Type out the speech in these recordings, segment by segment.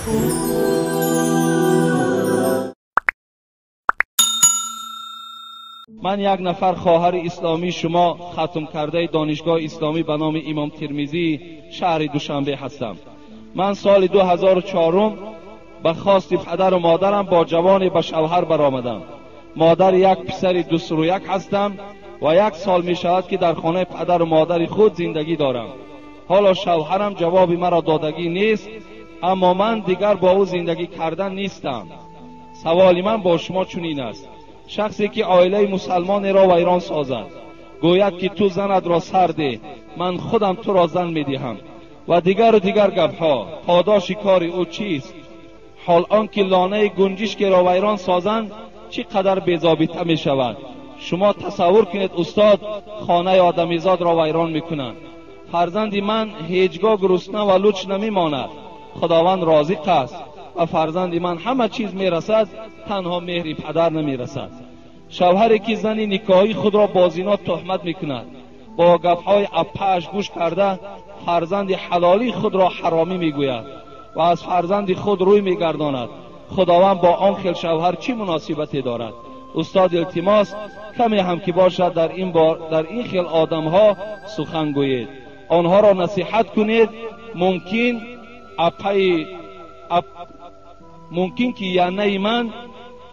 Ман як нафар хоҳари исломии шумо, хатм кардаи донишгоҳи исломӣ ба номи Имом Термизӣ шаҳри Душанбе ҳастам. Ман соли 2004 ба хости падару модарам бо ҷавоне ба шавҳар баромадам. Модари як писари 21 ҳастам ва як сол мешавад, ки дар хонаи падару модари худ зиндагӣ дорам. Ҳоло шавҳарам ҷавоби маро додагӣ нест, аммо ман дигар бо ӯ зиндагӣ кардан нестам. Саволи ман бо шумо чунин аст: шахсе ки оилаи мусалмонеро вайрон созад, гӯяд ки ту занатро сар деҳ, ман худам туро зан медиҳам ва дигару дигар гапҳо, подоши кори ӯ чист? Ҳол он ки лонаи гунҷишкеро вайрон созанд, чӣ қадар безобита мешавад. Шумо тасаввур кунед, устод, хонаи одамизодро вайрон мекунанд. Фарзанди ман ҳеҷ гоҳ гурусна ва луч намемонад. Худованд розиқ аст ва фарзанди ман ҳама чиз мерасад, танҳо меҳри падар намерасад. Шавҳаре ки зани никоҳии худро бо зино туҳмат мекунад, бо гапҳои аппааш гӯш карда фарзанди ҳалолии худро ҳаромӣ мегӯяд ва аз фарзанди худ рӯй мегардонад. Худованд бо он хел шавҳар чӣ муносибате дорад? Устод, илтимос, каме ҳам ки бошад дар ин хел одамҳо сухан гӯед, онҳоро насиҳат кунед. Мумкин мумкин ки янаи ман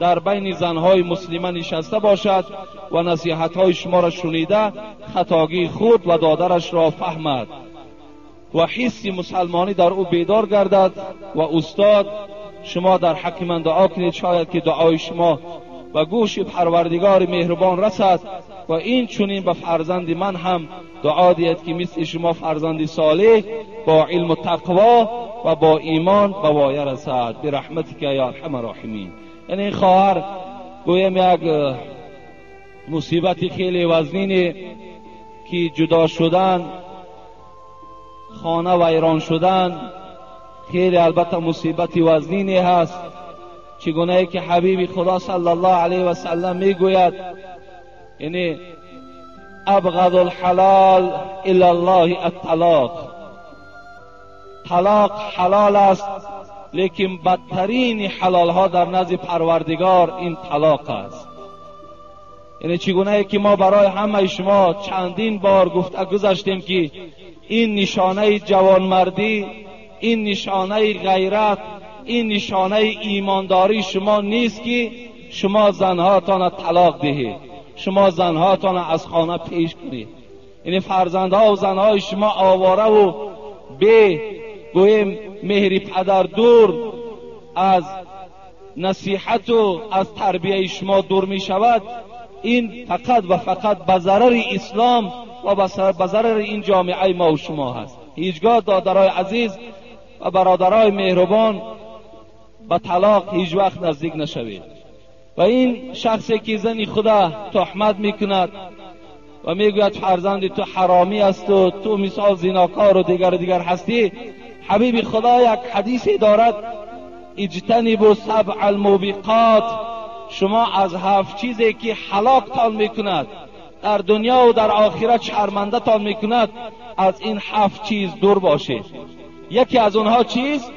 дар байни занҳои муслима нишаста бошад ва насиҳатҳои шуморо шунида хатогии худ ва додарашро фаҳмад ва ҳисси мусалмонӣ дар ӯ бедор гардад. Ва устод, шумо дар ҳаққи ман дуо кунед, шояд ки дуои шумо ба гӯши парвардигори меҳрубон расад ва ин чунин ба фарзанди ман ҳам дуо диҳед, ки мисли шумо фарзанди солеҳ бо илму тақво ва бо имон ба воя расад. Бираҳматика ё арҳама роҳимин. Яъне ин хоҳар гӯем як мусибати хеле вазнине ки ҷудо шудан, хона вайрон шудан, хеле албатта мусибати вазнине ҳаст. Чигунае ки ҳабиби худо саллаллоҳу алайҳи васаллам мегӯяд, яъне абғазу алҳалол илаллоҳи атталоқ. Талоқ ҳалол аст, лекин бадтарини ҳалолҳо дар назди парвардигор ин талоқ аст. Яъне чигунае ки мо барои ҳамаи шумо чандин бор гуфта гузаштем, ки ин нишонаи ҷавонмардӣ, ин нишонаи ғайрат, ин нишонаи имондории шумо нест, ки шумо занҳоятонро талоқ диҳед, шумо занҳоятонро аз хона пеш кунед. Яъне фарзандҳо ва занҳои шумо овора бе гӯем меҳри падар дур аз насиҳату аз тарбияи шумо дур мешавад. Ин фақат ва фақат ба зарари ислом ва ба зарари ин ҷомеаи мо ва шумо ҳаст. Ҳеҷгоҳ додарои азиз ва бародарои меҳрубон ба талоқ ҳеҷ вақт наздик нашавед. Ва ин шахсе ки зани худа туҳмат мекунад ва мегӯяд фарзанди ту ҳаромӣ аст ва ту мисол зинокор ва дигару дигар ҳастӣ, ҳабиби худо як ҳадисе дорад: иҷтанибу сабъ алмубиқот. Шумо аз ҳафт чизе ки ҳалоктон мекунад, дар дунё ва дар охират шармандатон мекунад, аз ин ҳафт чиз дур бошед. Яке аз онҳо чист?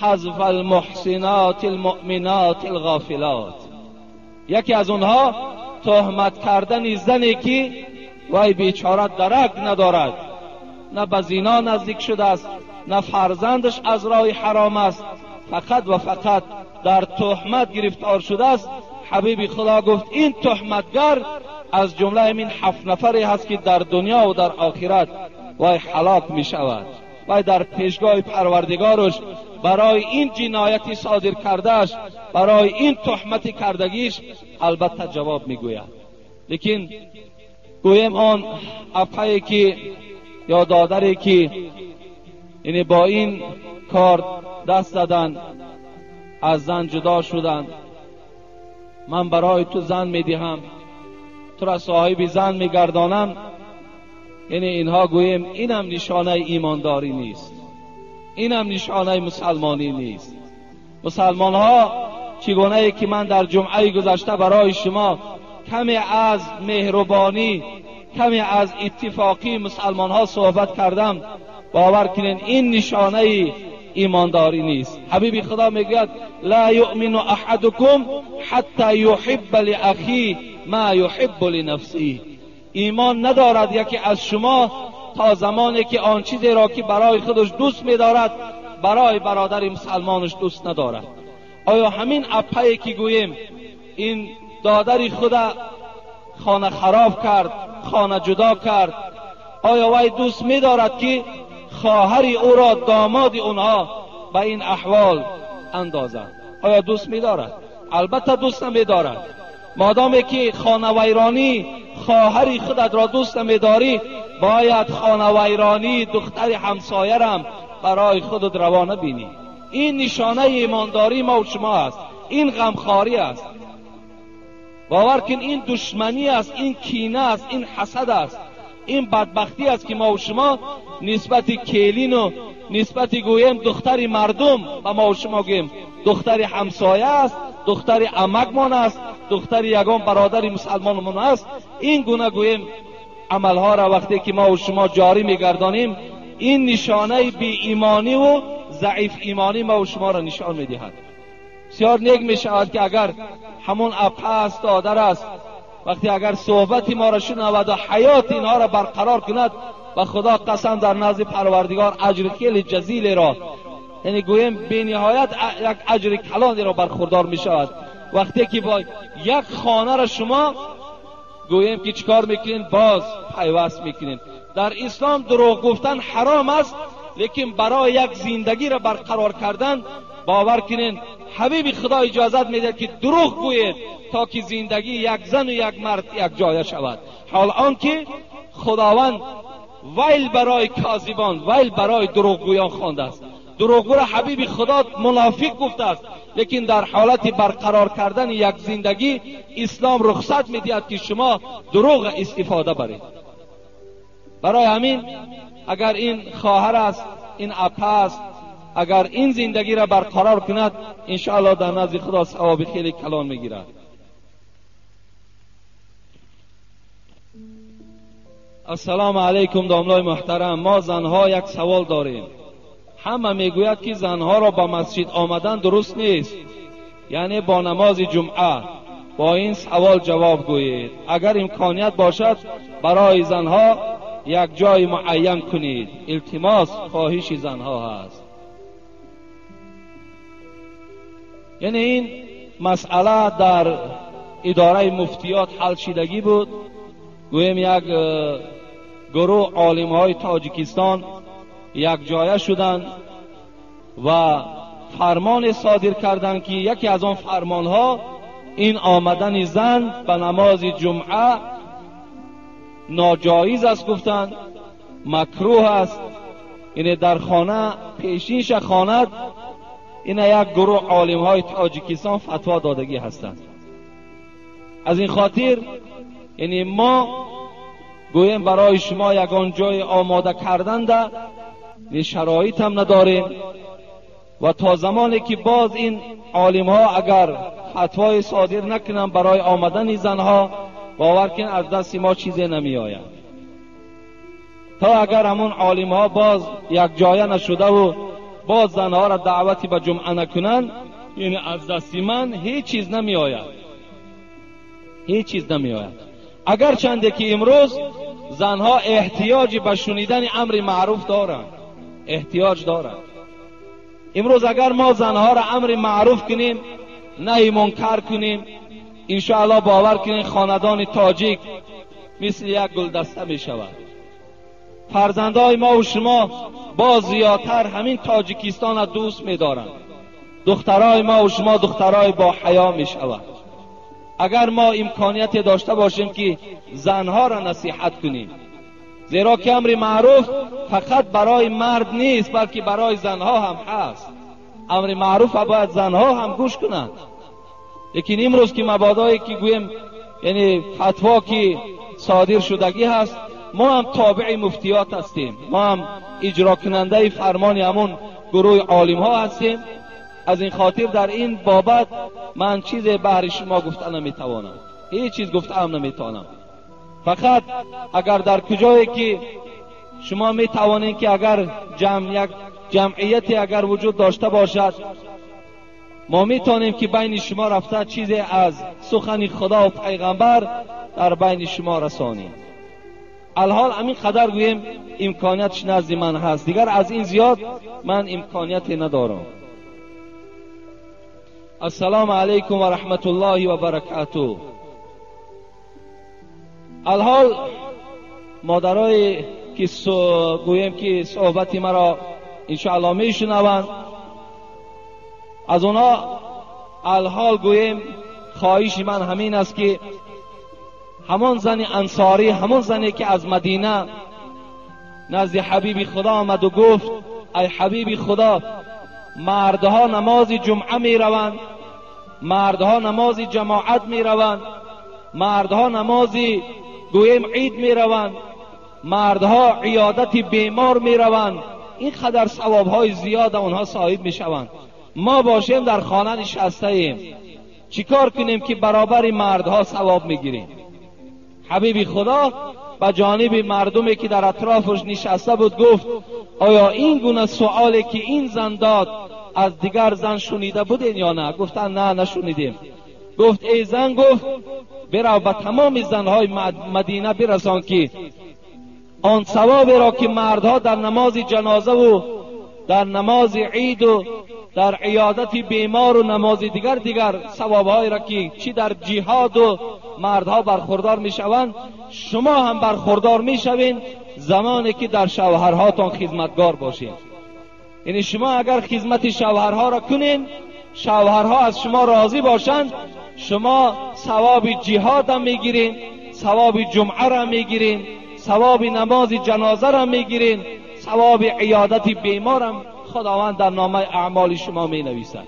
قذف المحسنات المؤمنات الغافلات. یکی از اونها تهمت کردن زنی که وای بیچاره درک ندارد، نه به زنا نزدیک شده است، نه فرزندش از راه حرام است، فقط و فقط در تهمت گرفتار شده است. حبیب خدا گفت این تهمتگر از جمله این 7 نفری هست که در دنیا و در آخرت وای هلاک می شود. وای در پیشگاه پروردگارش برای این جنایتی صادر کردهش، برای این تهمت کردگیش البته جواب میگوید. لیکن گویم آن اپایی که یا دادری که یعنی با این کار دست زدن، از زن جدا شدن، من برای تو زن میدهم، تو را صاحب زن میگردانم، یعنی اینها گوییم اینم نشانه ایمانداری نیست، اینم نشانه مسلمانی نیست. مسلمان ها چگونه ای که من در جمعه گذشته برای شما کمی از مهربانی، کمی از اتفاقی مسلمان ها صحبت کردم، باور کنین این نشانه ایمانداری نیست. حبیب خدا میگوید لا یؤمن احدکم حتی یحب لاخیه ما یحب لنفسه. ایمان ندارد یکی از شما تا زمانی که آن چیزی را که برای خودش دوست می‌دارد برای برادر مسلمانش دوست ندارد. آیا همین اپایی که گوییم این دادر خود خانه خراب کرد، خانه جدا کرد، آیا وی دوست می‌دارد که خواهر او را داماد اونها به این احوال اندازد؟ آیا دوست می‌دارد؟ البته دوست نمی‌دارد. مادامی که خانه ویرانی خواهر خودت را دوست نمی‌داری، باید خانه ویرانی دختر همسایه رم برای خودت روا نبینی. این نشانه ایمانداری ما و شما است، این غمخواری است. باور کن این دشمنی است، این کینه است، این حسد است، این بدبختی است که ما و شما نسبت کیلین و نسبت گویم دختر مردم و ما و شما گویم دختر همسایه است، دختر عمکمان است، دختر یگان برادر مسلمانمان است. این گونه گویم عملها را وقتی که ما و شما جاری میگردانیم، این نشانه بی ایمانی و ضعیف ایمانی ما و شما را نشان میدهد. بسیار نیک میشود که اگر همون اپه است، دادر است، وقتی اگر صحبت ما را شنود و حیات اینها را برقرار کند، و خدا قسم در نزد پروردگار اجر خیلی جزیل را، یعنی گویم بی نهایت یک اجر کلانی را برخوردار می شود. وقتی که با یک خانه را شما گویم که چیکار میکنین، باز پیوست میکنین. در اسلام دروغ گفتن حرام است، لیکن برای یک زندگی را برقرار کردن باور کنین حبیب خدا اجازت میده که دروغ گویید تا که زندگی یک زن و یک مرد یک جایه شود. حال آنکه خداوند ویل برای کاذبان، ویل برای دروغگویان خوانده است. دروغگو را حبیب خدا منافق گفته است، لیکن در حالت برقرار کردن یک زندگی اسلام رخصت میدهد که شما دروغ استفاده برید. برای همین اگر این خواهر است، این اپه است، اگر این زندگی را برقرار کند، انشاءالله در نزد خدا ثواب خیلی کلان میگیرد. السلام علیکم داملای محترم، ما زنها یک سوال داریم. همه میگوید که زنها را به مسجد آمدن درست نیست، یعنی با نماز جمعه. با این سوال جواب گویید. اگر امکانیت باشد برای زنها یک جای معین کنید. التماس خواهش زنها هست. یعنی این مسئله در اداره مفتیات حل شدگی بود. گویم یک گروه عالم های تاجیکستان یک جایه شدند و فرمان صادر کردند که یکی از آن فرمان ها این آمدن زن به نماز جمعه ناجایز است، گفتند مکروه است، یعنی در خانه پیشینش خواند. این یک گروه عالم های تاجیکستان فتوا دادگی هستند. از این خاطر یعنی ما گویم برای شما یگان جای آماده کردن ده شرایط هم نداریم و تا زمانی که باز این عالم ها اگر فتوای صادر نکنن برای آمدن زنها، باور کن از دست ما چیزی نمی آید. تا اگر همون عالم ها باز یک جایه نشده و باز زنها را دعوتی به جمعه نکنن، یعنی از دست من هیچ چیز نمی آید، هیچ چیز نمی آید. اگر چنده که امروز زنها احتیاجی به شنیدن امر معروف دارند، احتیاج دارند. امروز اگر ما زنها را امر معروف کنیم، نهی منکر کنیم، انشاءالله باور کنیم خاندان تاجیک مثل یک گلدسته می شود. فرزندای ما و شما باز زیادتر همین تاجیکستان را دوست می دارند. دخترای ما و شما دخترای با حیا می شود. اگر ما امکانیت داشته باشیم که زنها را نصیحت کنیم، زیرا که امر معروف فقط برای مرد نیست بلکه برای زنها هم هست. امر معروف باید زنها هم گوش کنند. لیکن امروز که مبادایی که گویم یعنی فتوا که صادر شدگی هست، ما هم تابع مفتیات هستیم، ما هم اجرا کننده فرمان همون گروه عالم ها هستیم. از این خاطر در این بابت من چیز بهر شما گفته نمیتوانم، هیچ چیز گفته هم نمیتوانم. فقط اگر در کجایی که شما میتوانید که اگر جمع یک ҷамъияте агар вуҷуд дошта бошад, мо метавонем ки байни шумо рафта чизе аз сухани Худо ва пайғамбар дар байни шумо расонем. Алҳол ҳамин қадар гӯем имкониятш назди ман ҳаст, дигар аз ин зиёд ман имконияте надорам. Ассалому алайкум ва раҳматуллоҳи ва баракатуҳ. Алҳол модарое ки гӯем ки суҳбати маро иншоаллоҳ мешунаванд, аз онҳо алҳол гӯем хоҳиши ман ҳамин аст ки ҳамон зани ансорӣ, ҳамон зане ки аз Мадина назди ҳабиби Худо омад ва гуфт: ай ҳабиби Худо, мардҳо намози ҷумъа мераванд, мардҳо намози ҷамоат мераванд, мардҳо намози гӯем ид мераванд, мардҳо иёдати бемор мераванд, ин қадар савобҳои зиёд онҳо соҳиб мешаванд, мо бошем дар хона нишастаем, чӣ кор кунем ки баробари мардҳо савоб мегирем? Ҳабиби Худо ба ҷониби мардуме ки дар атрофаш нишаста буд гуфт: оё ин гуна суоле ки ин зан дод аз дигар зан шунида будед ё на? Гуфтанд: на, нашунидем. Гуфт: эй зан, гуфт, бирав ба тамоми занҳои Мадина бирасон ки он савоберо ки мардҳо дар намози ҷанозаву дар намози иду дар иёдати бемору намози дигар дигар савобҳоеро ки чӣ дар ҷиҳоду мардҳо бархурдор мешаванд, шумо ҳам бархурдор мешавед замоне ки дар шавҳарҳотон хизматгор бошед. Яъне шумо агар хизмати шавҳарҳоро кунед, шавҳарҳо аз шумо розӣ бошанд, шумо савоби ҷиҳодам мегиред, савоби ҷумъаро мегиред, савоби намози ҷанозаро мегиред, савоби иёдати беморам Худованд дар номаи аъмоли шумо менависад.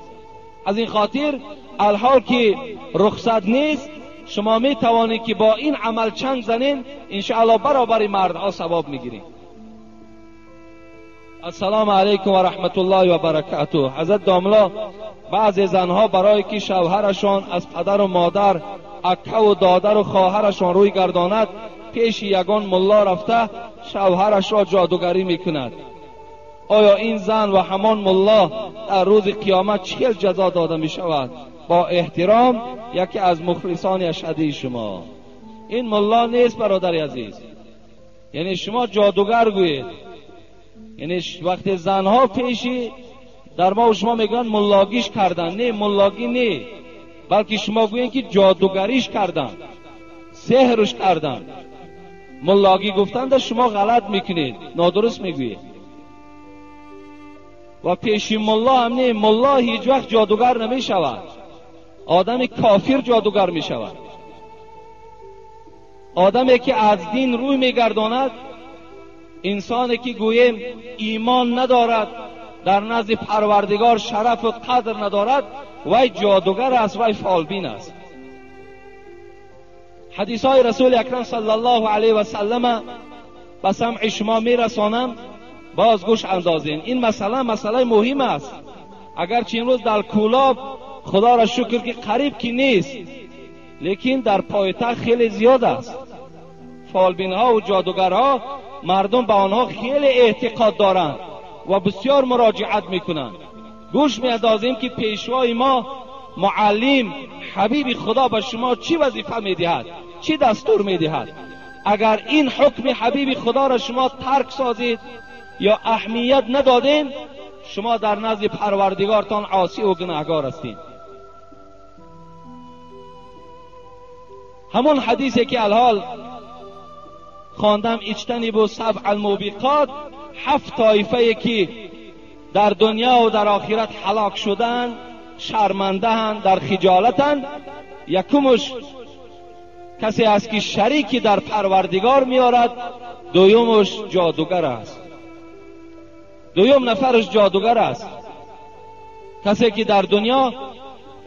Аз ин хотир алҳол ки рухсат нест, шумо метавонед ки бо ин амал чанг занед, иншоаллоҳ баробари мардҳо савоб мегиред. Ассалому алайкум ва раҳматуллоҳи ва баракатуҳ. Ҳазрат домло, баъзе занҳо барое ки шавҳарашон аз падару модар, аккаву додару хоҳарашон рӯй гардонад, пеши ягон мулло рафта шавҳарашро ҷодугарӣ мекунад. Оё ин зан ва ҳамон мулло дар рӯзи қиёмат чӣ хел ҷазо дода мешавад? Бо эҳтиром, яке аз мухлисони ашадии шумо. Ин мулло нест, бародари азиз, яъне шумо ҷодугар гӯед. Яъне вақте занҳо пеши дар мо шумо мегӯянд муллогиш кардан, не, муллогӣ не, балки шумо гӯед ки ҷодугариш кардан, сеҳрш кардан. Муллогӣ гуфтанда шумо ғалат мекунед, нодуруст мегӯед. Ва пеши мулло ҳам не, мулло ҳеҷ вақт ҷодугар намешавад, одами кофир ҷодугар мешавад, одаме ки аз дин рӯй мегардонад, инсоне ки гӯем имон надорад, дар назди Парвардигор шарафу қадр надорад, вай ҷодугар аст, вай фолбин аст. Ҳадисҳои Расули Акрам саллаллоҳу алайҳи васаллама ба самъи шумо мерасонам, боз гӯш андозем. Ин масъала масъалаи муҳим аст. Агарчи имрӯз дар Кӯлоб Худоро шукр ки қариб ки нест, лекин дар пойтахт хеле зиёд аст. Фолбинҳо ва ҷодугарҳо, мардум ба онҳо хеле эътиқод доранд ва бисёр муроҷиат мекунанд. Гӯш меандозем ки пешвои мо, муаллим, ҳабиби Худо ба шумо чӣ вазифа медиҳад, чӣ дастур медиҳад. Агар ин ҳукми ҳабиби Худоро шумо тарк созед ё аҳамият надодед, шумо дар назди Парвардигортон осӣ ва гунаҳгор ҳастед. Ҳамон ҳадисе ки алҳол хондам, иҷтанибу сабъ алмубиқот, ҳафт тоифае ки дар дунё ва дар охират ҳалок шуданд, шармандаанд, дар хиҷолатанд. Якумаш касе аст ки шарики дар Парвардигор меорад, дуюмаш ҷодугар аст. Дуюм нафараш ҷодугар аст, касе ки дар дунё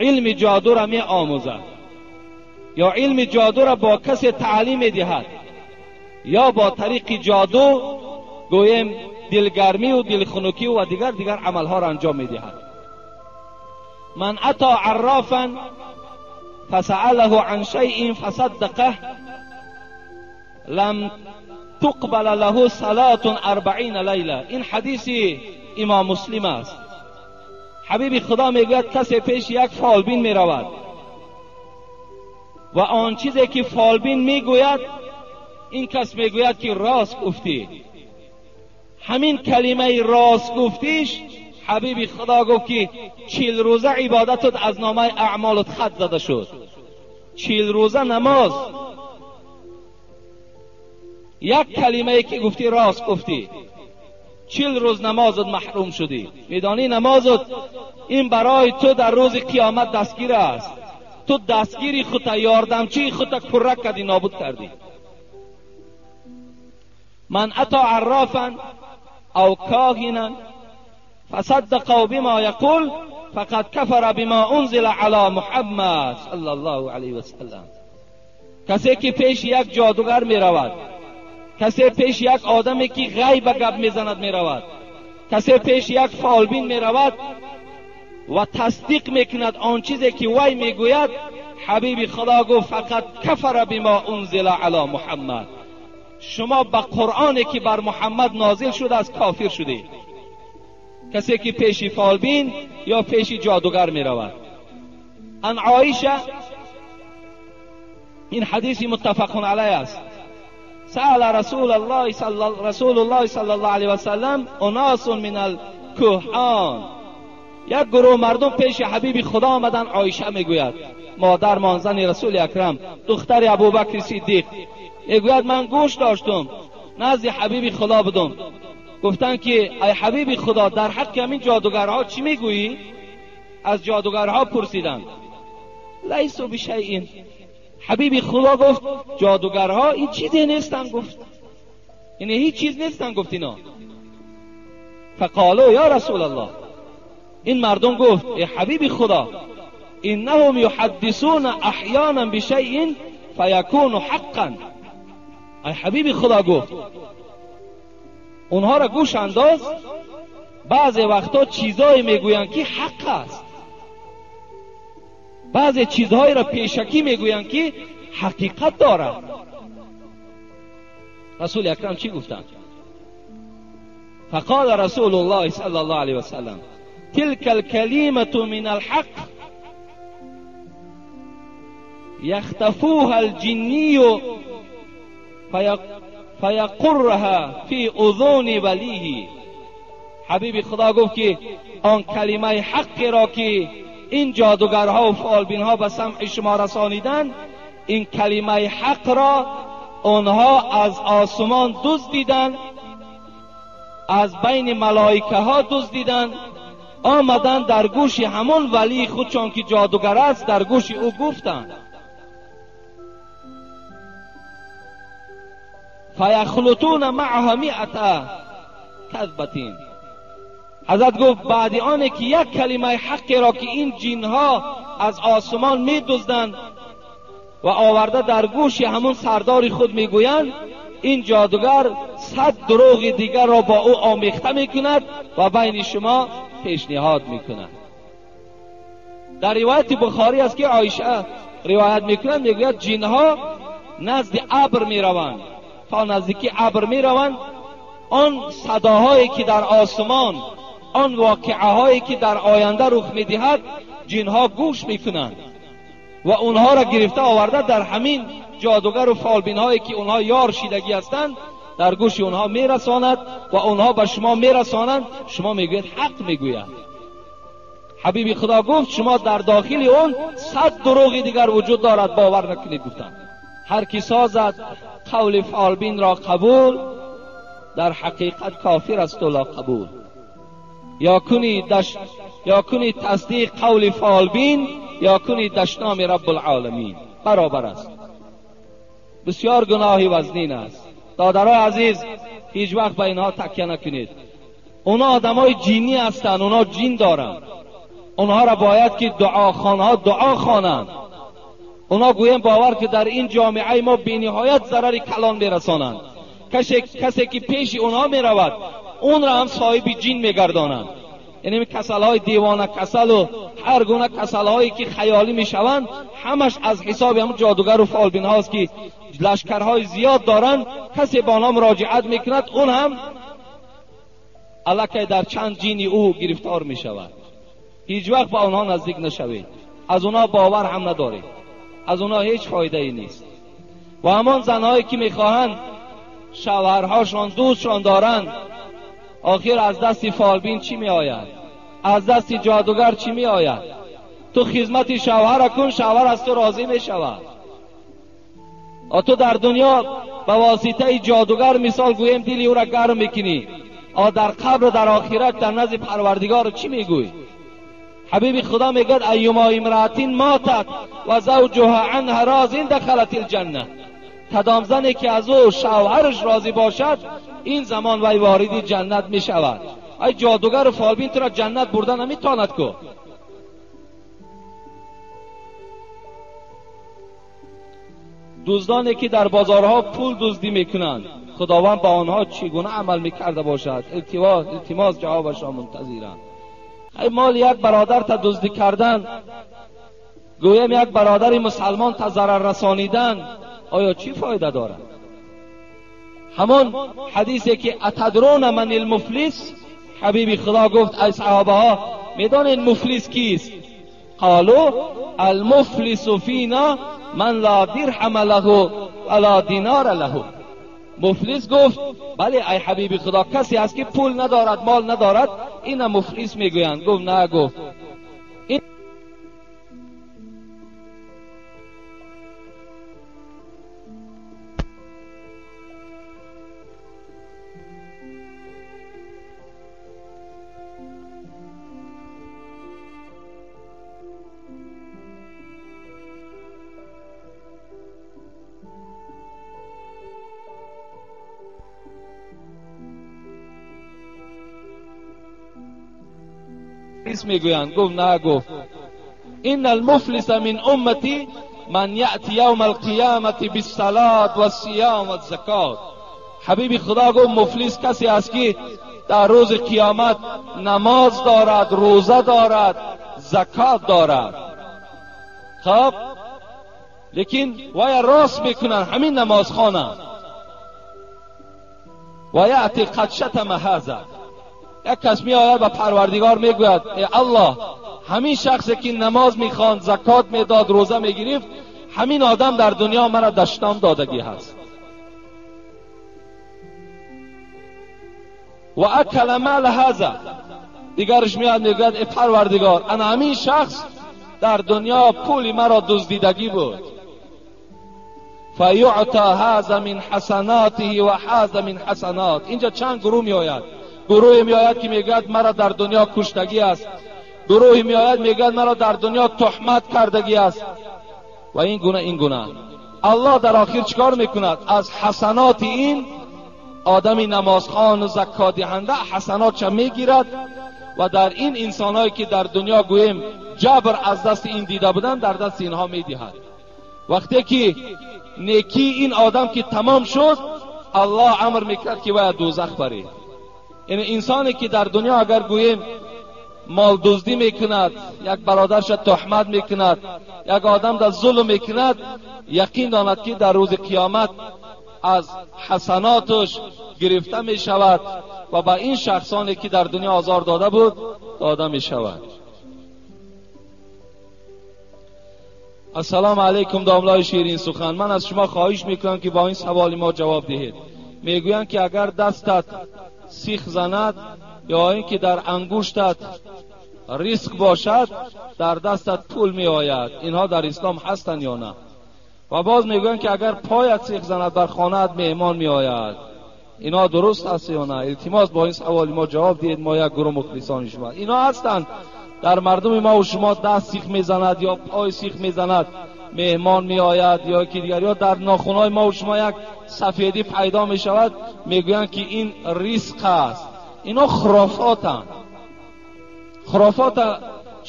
илми ҷодура меомӯзад ё илми ҷодура бо касе таълим медиҳад ё бо тариқи ҷоду гӯем дилгармӣ ва дилхунукӣ ва дигар дигар амалҳоро анҷом медиҳад. Ман ато аррафан фасаалаҳу ан шайъин фасаддақаҳ лам туқбала лаҳу салатун арбаина лайла. Ин ҳадиси امام مسلم است. حبیب خدا میگوید کسی پیش یک فالبین میرود و آن چیزی که فالبین میگوید این کس میگوید که راست گفتی. همین کلمه راست گفتیش، حبیب خدا گفت که 40 روزه عبادتت از نامه اعمالت خط زده شد. 40 روزه نماز، یک کلمه که گفتی راست گفتی، 40 روز نمازت محروم شدی. میدانی نمازت این برای تو در روز قیامت دستگیر است. تو دستگیری خودت، یاردمچی خودت کرک کردی، نابود کردی. من اتا عرافا او کاهنا فصدقوا بما یقول فقد کفر بما انزل علی محمد صلی الله علیه وسلم. کسی که پیش یک جادوگر می رود، کسی پیش یک آدمی که غیب گپ میزند می رود، کسی پیش یک فالبین می رود و تصدیق میکند آن چیزی که وی میگوید، حبیب خدا گفت فقط کفر بما انزل علی محمد. شما به قرآنی که بر محمد نازل شده از کافر شدید. کسی که پیش فالبین یا پیش جادوگر می رود. ان عایشه، این حدیث متفق علیه است، سأل رسول الله صلی الله علیه و سلم اناس من الکهان. یک گروه مردم پیش حبیب خدا آمدن. عایشه میگوید، مادر مانزن رسول اکرم، دختر ابوبکر صدیق، میگوید من گوش داشتم، نزد حبیب خدا بودم. گفتن که ای حبیب خدا، در حق همین جادوگرها چی میگویی؟ از جادوگرها پرسیدند. لیسوا بشیء. حبیب خدا گفت جادوگرها این چیزی نیستن. گفت یعنی هیچ چیز نیستن. گفت اینا. فقالوا یا رسول الله، این مردم گفت ای حبیب خدا، انهم یحدثون احیانا بشیء فیکون حقا. ای حبیب خدا، گفت اونها را گوش انداز، بعضی وقتا چیزایی میگویند که حق است، بعضی چیزهایی را پیشکی میگویند که حقیقت دارد. رسول اکرم چی گفتند؟ فقال رسول الله صلی الله علیه وسلم تلك الكلمة من الحق يختفوها الجني فیقرها فی اذن ولیه. حبیب خدا گفت که آن کلمه حق را که این جادوگرها و فالبینها به سمع شما رسانیدند، این کلمه حق را آنها از آسمان دزدیدند، از بین ملائکه ها دزدیدند، آمدند در گوش همون ولی خود چون که جادوگر است در گوش او گفتند. فیخلطون معها مئة کذبة. حضرت گفت بعد آنه که یک کلمه حقی را که این جنها از آسمان میدزدند و آورده در گوش همون سردار خود میگویند، این جادوگر 100 دروغ دیگر را با او آمیخته میکند و بین شما پیشنهاد میکند. در روایت بخاری است که عایشه روایت میکند، میگوید جنها نزد ابر میروند، تا نزدیکی ابر میروند، آن صداهایی که در آسمان، آن واقعه هایی که در آینده رخ میدهد، جنها گوش میکنند و اونها را گرفته آورده در همین جادوگر و فالبین هایی که اونها یار شیدگی هستند در گوش اونها میرساند و اونها به شما میرسانند. شما میگوید حق میگوید. حبیب خدا گفت شما در داخل اون 100 دروغ دیگر وجود دارد، باور نکنید. گفتند هر کی سازد قول فالبین را قبول، در حقیقت کافر است و لا قبول. یا کنی تصدیق قول فالبین، یا کنی دشنام رب العالمین، برابر است. بسیار گناهی وزنین است. دادرای عزیز، هیچ وقت به اینها تکیه نکنید. اونا آدمای جینی هستند، اونا جین دارند، اونها را باید که دعاخوانها دعا خوانند. اونا گویم باور که در این جامعه ما بی‌نهایت ضرر کلان میرسانند. کسی که پیش اونها میرود اون را هم صاحب جین میگردانند. یعنی کسلهای دیوانه کسل و هر گونه کسلهایی که خیالی میشوند، همش از حساب هم جادوگر و فالبین هاست که لشکرهای زیاد دارند. کسی با آنها مراجعت میکند، اون هم аллакай дар чанд ҷини ӯ гирифтор мешавад. Ҳеҷ вақт ба онҳо наздик нашавед, аз онҳо бовар ҳам надоред, аз онҳо ҳеҷ фоидае нест. Ва ҳамон занҳое ки мехоҳанд шавҳарҳошон дӯстшон доранд, охир аз дасти фолбин чӣ меояд? Аз дасти ҷодугар чӣ меояд? Ту хизмати шавҳара кун, шавҳар аз ту розӣ мешавад. Ту дар дунё ба воситаи ҷодугар мисол гӯем дили ӯра гарм мекунӣ, дар қабр, дар охират, дар назди парвардигор чӣ мегӯй? Ҳабиби худо мегӯяд айюма имраатин матат ва завҷуҳа анҳа розин дахалат алҷанна. Кадом зане ки аз ӯ шавҳараш розӣ бошад, ин замон вай вориди ҷаннат мешавад. Ай ҷодугару фолбин туро ҷаннат бурда наметавонад ку. Дуздоне ки дар бозорҳо пул дуздӣ мекунанд, худованд ба онҳо чӣ гуна амал мекарда бошад? Илтимос ҷавобашро мунтазиранд. Ай мол як бародар та дуздӣ кардан, гӯем як бародари мусалмон та зарар расонидан, оё чӣ фоида дорад? Ҳамон ҳадисе ки атадруна ман алмуфлис, ҳабиби худо гуфт ай саҳобаҳо, медонед муфлис кист? Қолу алмуфлису фина ман ла дирҳама лаҳу ва ла динора лаҳу. Муфлис гуфт бале ай ҳабиби худо, касе аст ки пул надорад, мол надорад, ина муфлис мегӯянд. Гуфт на, гуфт мегӯянд. Гуфт на, гуфт ин алмуфлиса мин уммати ман яъти явма алқиямати биссалот вассиём ваззакот. Ҳабиби худо гуфт муфлис касе аст ки дар рӯзи қиёмат намоз дорад, рӯза дорад, закот дорад. Хоб, лекин вая рост мекунанд ҳамин намозхона. Ва яъти қад шатама ҳаза. Як кас меояд ба парвардигор мегӯяд э аллоҳ, ҳамин шахсе ки намоз мехонд, закот медод, рӯза мегирифт, ҳамин одам дар дунё мара даштом додагӣ ҳаст. Ва акала мала ҳаза. Дигараш меояд мегӯяд э парвардигор, ана ҳамин шахс дар дунё пули маро дуздидагӣ буд. Фаюъта ҳаза мин ҳасанотиҳи ва ҳаза мин ҳасанот. Инҷа чанд гурӯҳ меояд. Гурӯҳе меояд ки мегӯяд маро дар дунё куштагӣ аст, гурӯҳе меояд мегӯяд маро дар дунё туҳмат кардагӣ аст ва ин гуна ин гуна. Аллоҳ дар охир чикор мекунад? Аз ҳасаноти ин одами намозхону закотдиҳанда ҳасанотша мегирад ва дар ин инсонҳое ки дар дунё гӯем ҷабр аз дасти ин дида буданд, дар дасти инҳо медиҳад. Вақте ки некии ин одам ки тамом шуд, Аллоҳ амр мекард ки вая дӯзах баред. Яъне инсоне ки дар дунё агар гӯем молдуздӣ мекунад, як бародарша туҳмат мекунад, як одам дар зулм мекунад, яқин донад ки дар рӯзи қиёмат аз ҳасаноташ гирифта мешавад ва ба ин шахсоне ки дар дунё озор дода буд дода мешавад. Ассалому алайкум домлаи ширин сухан. Ман аз шумо хоҳиш мекунам ки бо ин саволи мо ҷавоб диҳед. Мегӯянд ки агар дастат сих занад ё ин ки дар ангуштат риск бошад, дар дастат пул меояд. Инҳо дар ислом ҳастанд ё на? Ва боз мегӯянд ки агар поят сих занад, бар хонаат меҳмон меояд. Инҳо дуруст аст ё на? Илтимос бо ин саволи мо ҷавоб диҳед. Мо як гурӯҳ мухлисони шумо. Инҳо ҳастанд дар мардуми мо ва шумо даст сих мезанад ё пой сих мезанад, меҳмон меояд ё ки дигар, ё дар нохунҳои мо ва шумо як сафедӣ пайдо мешавад, мегӯянд ки ин риск аст. Инҳо хурофотанд. Хурофот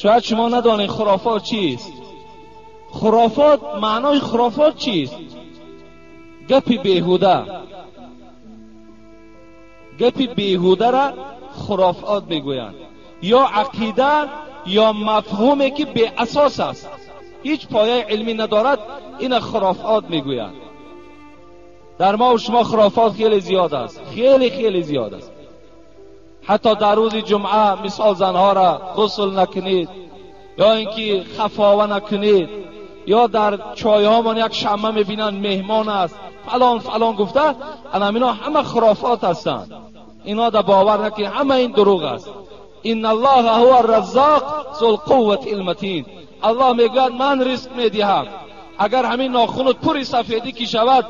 шояд шумо надонед хурофот чист. Хурофот, маънои хурофот чист? Гапи беҳуда. Гапи беҳудара хурофот мегӯянд. Ё ақида ё мафҳуме ки беасос аст, ҳеҷ пояи илмӣ надорад, ина хурофот мегӯянд. Дар мо ва шумо хурофот хеле зиёд аст, хеле хеле зиёд аст. Ҳатто дар рӯзи ҷумъа мисол занҳоро ғусл накунед, ё инки хафова накунед, ё дар чойҳомон як шамма мебинанд меҳмон аст фалон фалон гуфта, ана ино ҳама хурофот ҳастанд. Ино да бовар накунед, ҳама ин дурӯғ аст. Инна Аллоҳа ҳува арраззоқ зул қуввати алматин. Аллоҳ мегӯяд ман ризқ медиҳам. Агар ҳамин нохунут пури сафедӣ ки шавад,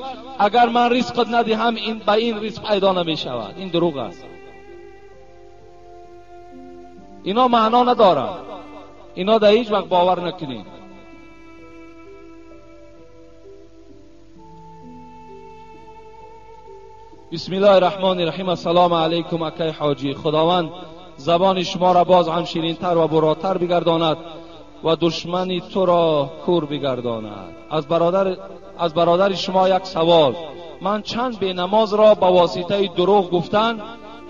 агар ман ризқат надиҳам, ин ба ин ризқ пайдо намешавад. Ин дурӯғ аст. Ино маъно надоранд. Ино дар ҳеҷ вақт бовар накунед. بسم الله الرحمن الرحیم. السلام علیکم اکای حاجی. خداوند زبان شما را باز هم شیرین‌تر و براتر بگرداند و دشمنی تو را کور بگرداند. از برادر شما یک سوال. من چند به نماز را با واسطه دروغ گفتن،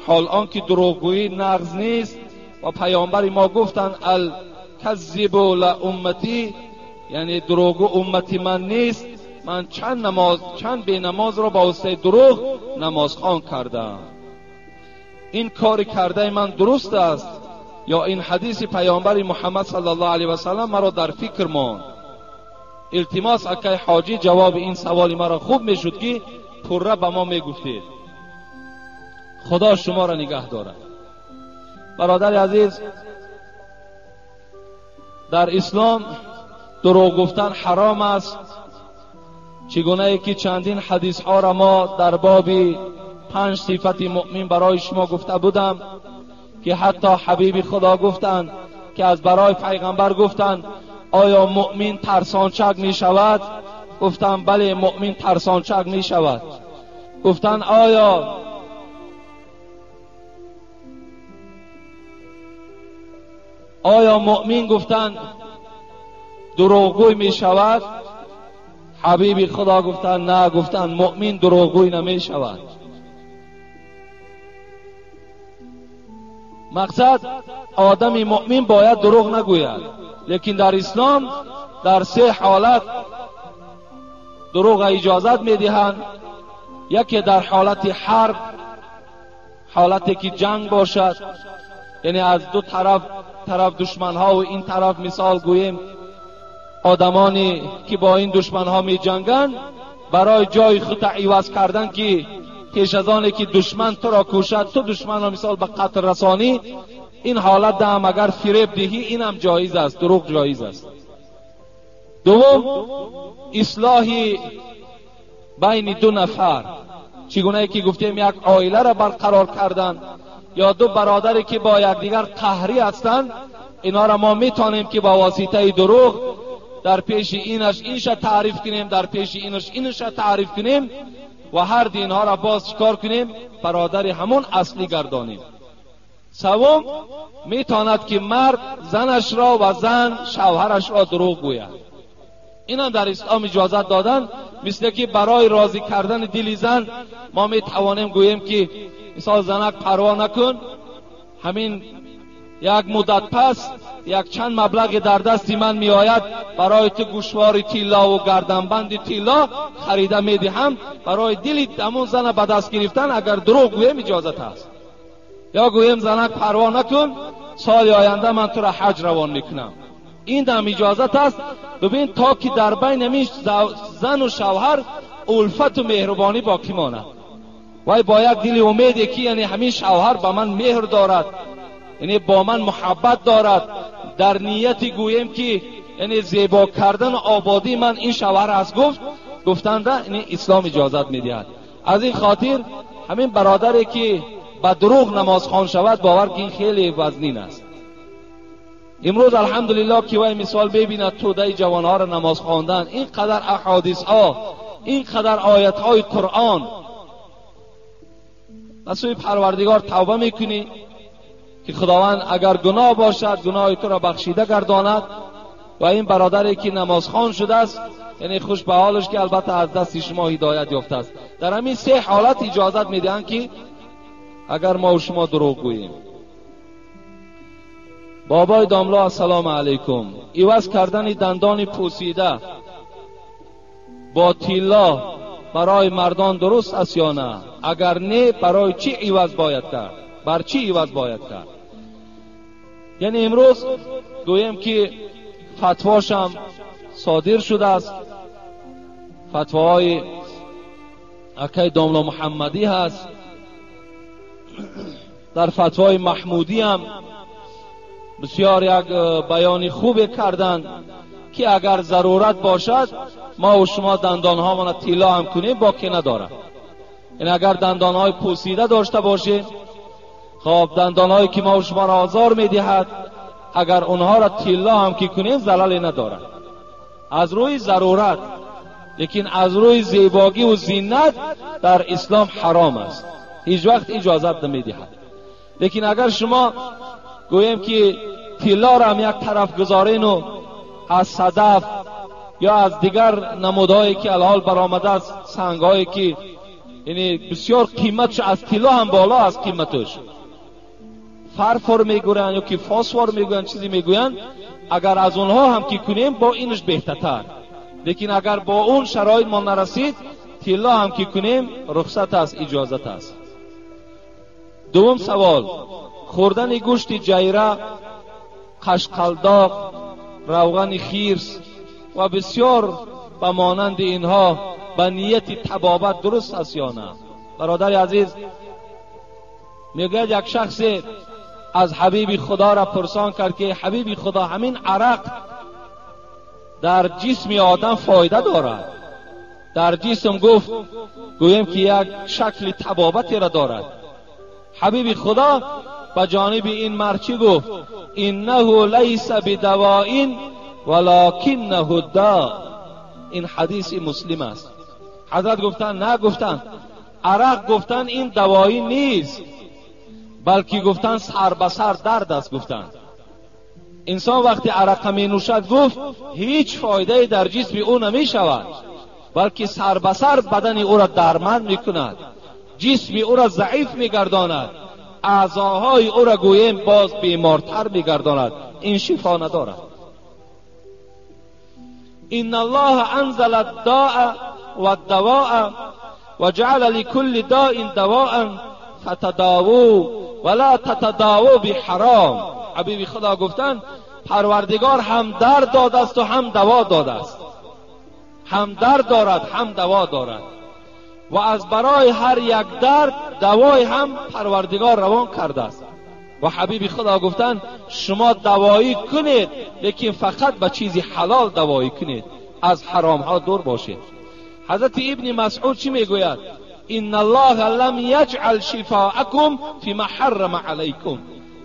حال آنکه دروغگویی نقض نیست و پیامبر ما گفتن الکذب لامتی، یعنی دروغگو امتی من نیست. من چند به نماز را با واسطه دروغ نمازخوان کردم. این کار کرده من درست است یا این حدیث پیامبر محمد صلی الله علیه و سلم مرا در فکر ماند؟ التماس اکای حاجی جواب این سوال مرا خوب میشد که پره به ما میگفتید. خدا شما را نگه دارد. برادر عزیز، در اسلام دروغ گفتن حرام است. چگونه که چندین حدیث ها را ما در باب 5 صفت مؤمن برای شما گفته بودم که حتی حبیب خدا گفتند که از برای پیغمبر گفتند آیا مؤمن ترسانچک می شود؟ گفتند بله، مؤمن ترسانچک می شود. گفتند آیا مؤمن گفتند دروغگوی می شود؟ حبیب خدا گفتند نه، گفتند مؤمن دروغگوی نمی شود. مقصد آدم مؤمن باید دروغ نگوید، لیکن در اسلام در 3 حالت دروغ اجازت میدهند. یکی در حالت حرب، حالتی که جنگ باشد، یعنی از دو طرف دشمنها و این طرف مثال گوییم آدمانی که با این دشمنها می جنگند، برای جای خود عوض کردن که پیش از آن که دشمن تو را کشد تو دشمن را مثال به قتل رسانی، این حالت هم اگر فریب دهی این هم جایز است، دروغ جایز است. دوم، اصلاح بین 2 نفر، چگونه که گفتیم یک عائله را برقرار کردن یا 2 برادری که با یکدیگر قهری هستند، اینا را ما میتونیم که با واسطه دروغ در پیش اینش اینش تعریف کنیم، در پیش اینش اینش تعریف کنیم و هر دینها را باز چکار کنیم؟ برادر همون اصلی گردانیم. سوم، میتواند که مرد زنش را و زن شوهرش را دروغ گوید. اینم در اسلام اجازت دادن، مثل که برای راضی کردن دل زن ما میتوانیم گوییم که مثال زنک پروا نکن، همین یک مدت پس یک چند مبلغ در دست من می آید، برای تو گوشوار طلا و گردنبند طلا خریده می دهم، برای دل همون زن به دست گرفتن اگر دروغ گویم اجازت است. یا گویم زنک پروا نکن، سال آینده من تو را حج روان میکنم، این هم اجازت است. ببین تا که در بین همین زن و شوهر الفت و مهربانی باقی ماند. وای با یک دل امیدی که یعنی همین شوهر به من مهر دارد، یعنی با من محبت دارد، در نیتی گوییم که یعنی زیبا کردن آبادی من این شوهر است، گفتند یعنی اسلام اجازت میدهد. از این خاطر همین برادری که به دروغ نماز خوان شود باور که این خیلی وزنین است. امروز الحمدلله که وای مثال ببیند توده جوانها را نماز خواندن، اینقدر احادیث ها، اینقدر آیت های قرآن، از سوی پروردگار توبه میکنی که خداوند اگر گناه باشد گناه تو را بخشیده گرداند. و این برادری که نمازخوان شده است یعنی خوش به حالش که البته از دست شما هدایت یافته است. در همین 3 حالت اجازت میدهند که اگر ما و شما دروغ گوییم. بابای داملا السلام علیکم. عوض کردن دندان پوسیده با طلا برای مردان درست است یا نه؟ اگر نه برای چی عوض باید کرد؟ Бар чӣ иваз бояд кард? Яъне имрӯз гӯем ки фатвошам содир шудааст, фатвоҳои акай домла Муҳаммадӣ ҳаст, дар фатвои Маҳмудӣ ҳам бисёр як баёни хубе карданд ки агар зарурат бошад мо ва шумо дандонҳомонро тилло ҳам кунем, боке надорад. Яъне агар дандонҳои пӯсида дошта бошем, хоб дандонҳое ки мо ва шуморо озор медиҳад, агар онҳоро тилло ҳам ки кунем залале надорад аз рӯи зарурат, лекин аз рӯи зебогӣ ва зинат дар ислом ҳаром аст, ҳеҷ вақт иҷозат намедиҳад. Лекин агар шумо гӯем ки тиллоро ҳам як тараф гузорену аз садаф ё аз дигар намудҳое ки алҳол баромадааст, сангҳое ки яъне бисёр қиматш аз тилло ҳам боло аст, қиматаш фарфор мегӯянд ё ки фосфор мегӯянд, чизе мегӯянд, агар аз онҳо ҳам ки кунем бо инаш беҳтартар. Лекин агар бо он шароит мо нарасид, тилло ҳам ки кунем рухсат аст, иҷозат аст. Дуввум савол: хӯрдани гӯшти ҷайра, қашқалдоқ, равғани хирс ва бисёр ба монанди инҳо ба нияти табобат дуруст аст ё на? Бародари азиз, мегӯяд як шахсе аз ҳабиби худоро пурсон кард ки ҳабиби худо, ҳамин арақ дар ҷисми одам фоида дорад? Дар ҷисм гуфт гӯем ки як шакли табобатеро дорад. Ҳабиби худо ба ҷониби ин мард чӣ гуфт? иннаҳу лайса бидавоин валокиннаҳу да. Ин ҳадиси муслим аст. Ҳазрат гуфтанд на, гуфтанд арақ гуфтанд ин давоӣ нест, балки гуфтанд сар ба сар дард аст. Гуфтанд инсон вақте арақа менӯшад, гуфт ҳеҷ фоидае дар ҷисми ӯ намешавад, балки сар ба сар бадани ӯро дарманд мекунад, ҷисми ӯро заиф мегардонад, аъзоҳои ӯро гӯем боз бемортар мегардонад. Ин шифо надорад. إن الله أنزل الداء والدواء وجعل لكل داء دواء فتداووا ولا تتداووا بحرام. حبیب خدا گفتند پروردگار هم درد داده است و هم دوا داده است، هم درد دارد هم دوا دارد، و از برای هر یک درد دوای هم پروردگار روان کرده است. و حبیب خدا گفتند شما دوایی کنید، لیکن فقط به چیزی حلال دوایی کنید، از حرام ها دور باشید. حضرت ابن مسعود چی میگوید؟ ان الله لم یجعل شفاءکم فیما حرم علیکم.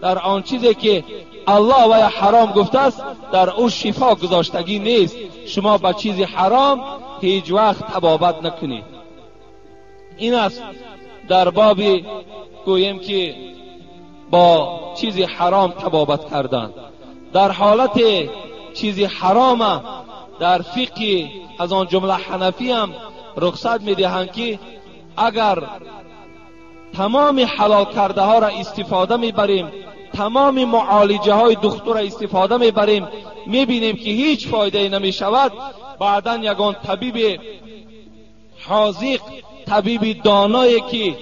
در آن چیزی که الله و یا حرام گفته است در او شفا گذاشتگی نیست. شما به چیزی حرام هیچ وقت طبابت نکنید. این است در باب گوییم که با چیزی حرام طبابت کردن. در حالت چیزی حرام در فقه از آن جمله حنفی هم رخصت میدهند که اگر تمام حلال کرده ها را استفاده میبریم، تمام معالجه های دکتر را استفاده میبریم، میبینیم که هیچ فایده نمیشود، بعدا یگان طبیب حاذق، طبیب دانایی که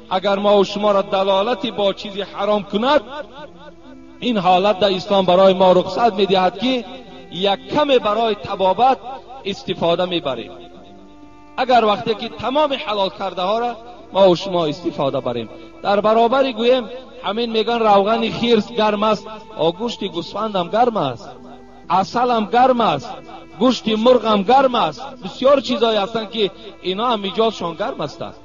اگر ما و شما را دلالتی با چیزی حرام کند، این حالت در اسلام برای ما رخصت میدهد که یک کم برای طبابت استفاده میبریم، اگر وقتی که تمام حلال کرده ها را ما و شما استفاده بریم. در برابری گوییم همین میگن روغن خرس گرم است، گوشت گوسفند هم گرم است، عسل هم گرم است، گوشت مرغ هم گرم است، بسیار چیزهایی هستند که اینا هم ایجادشان گرم هستند.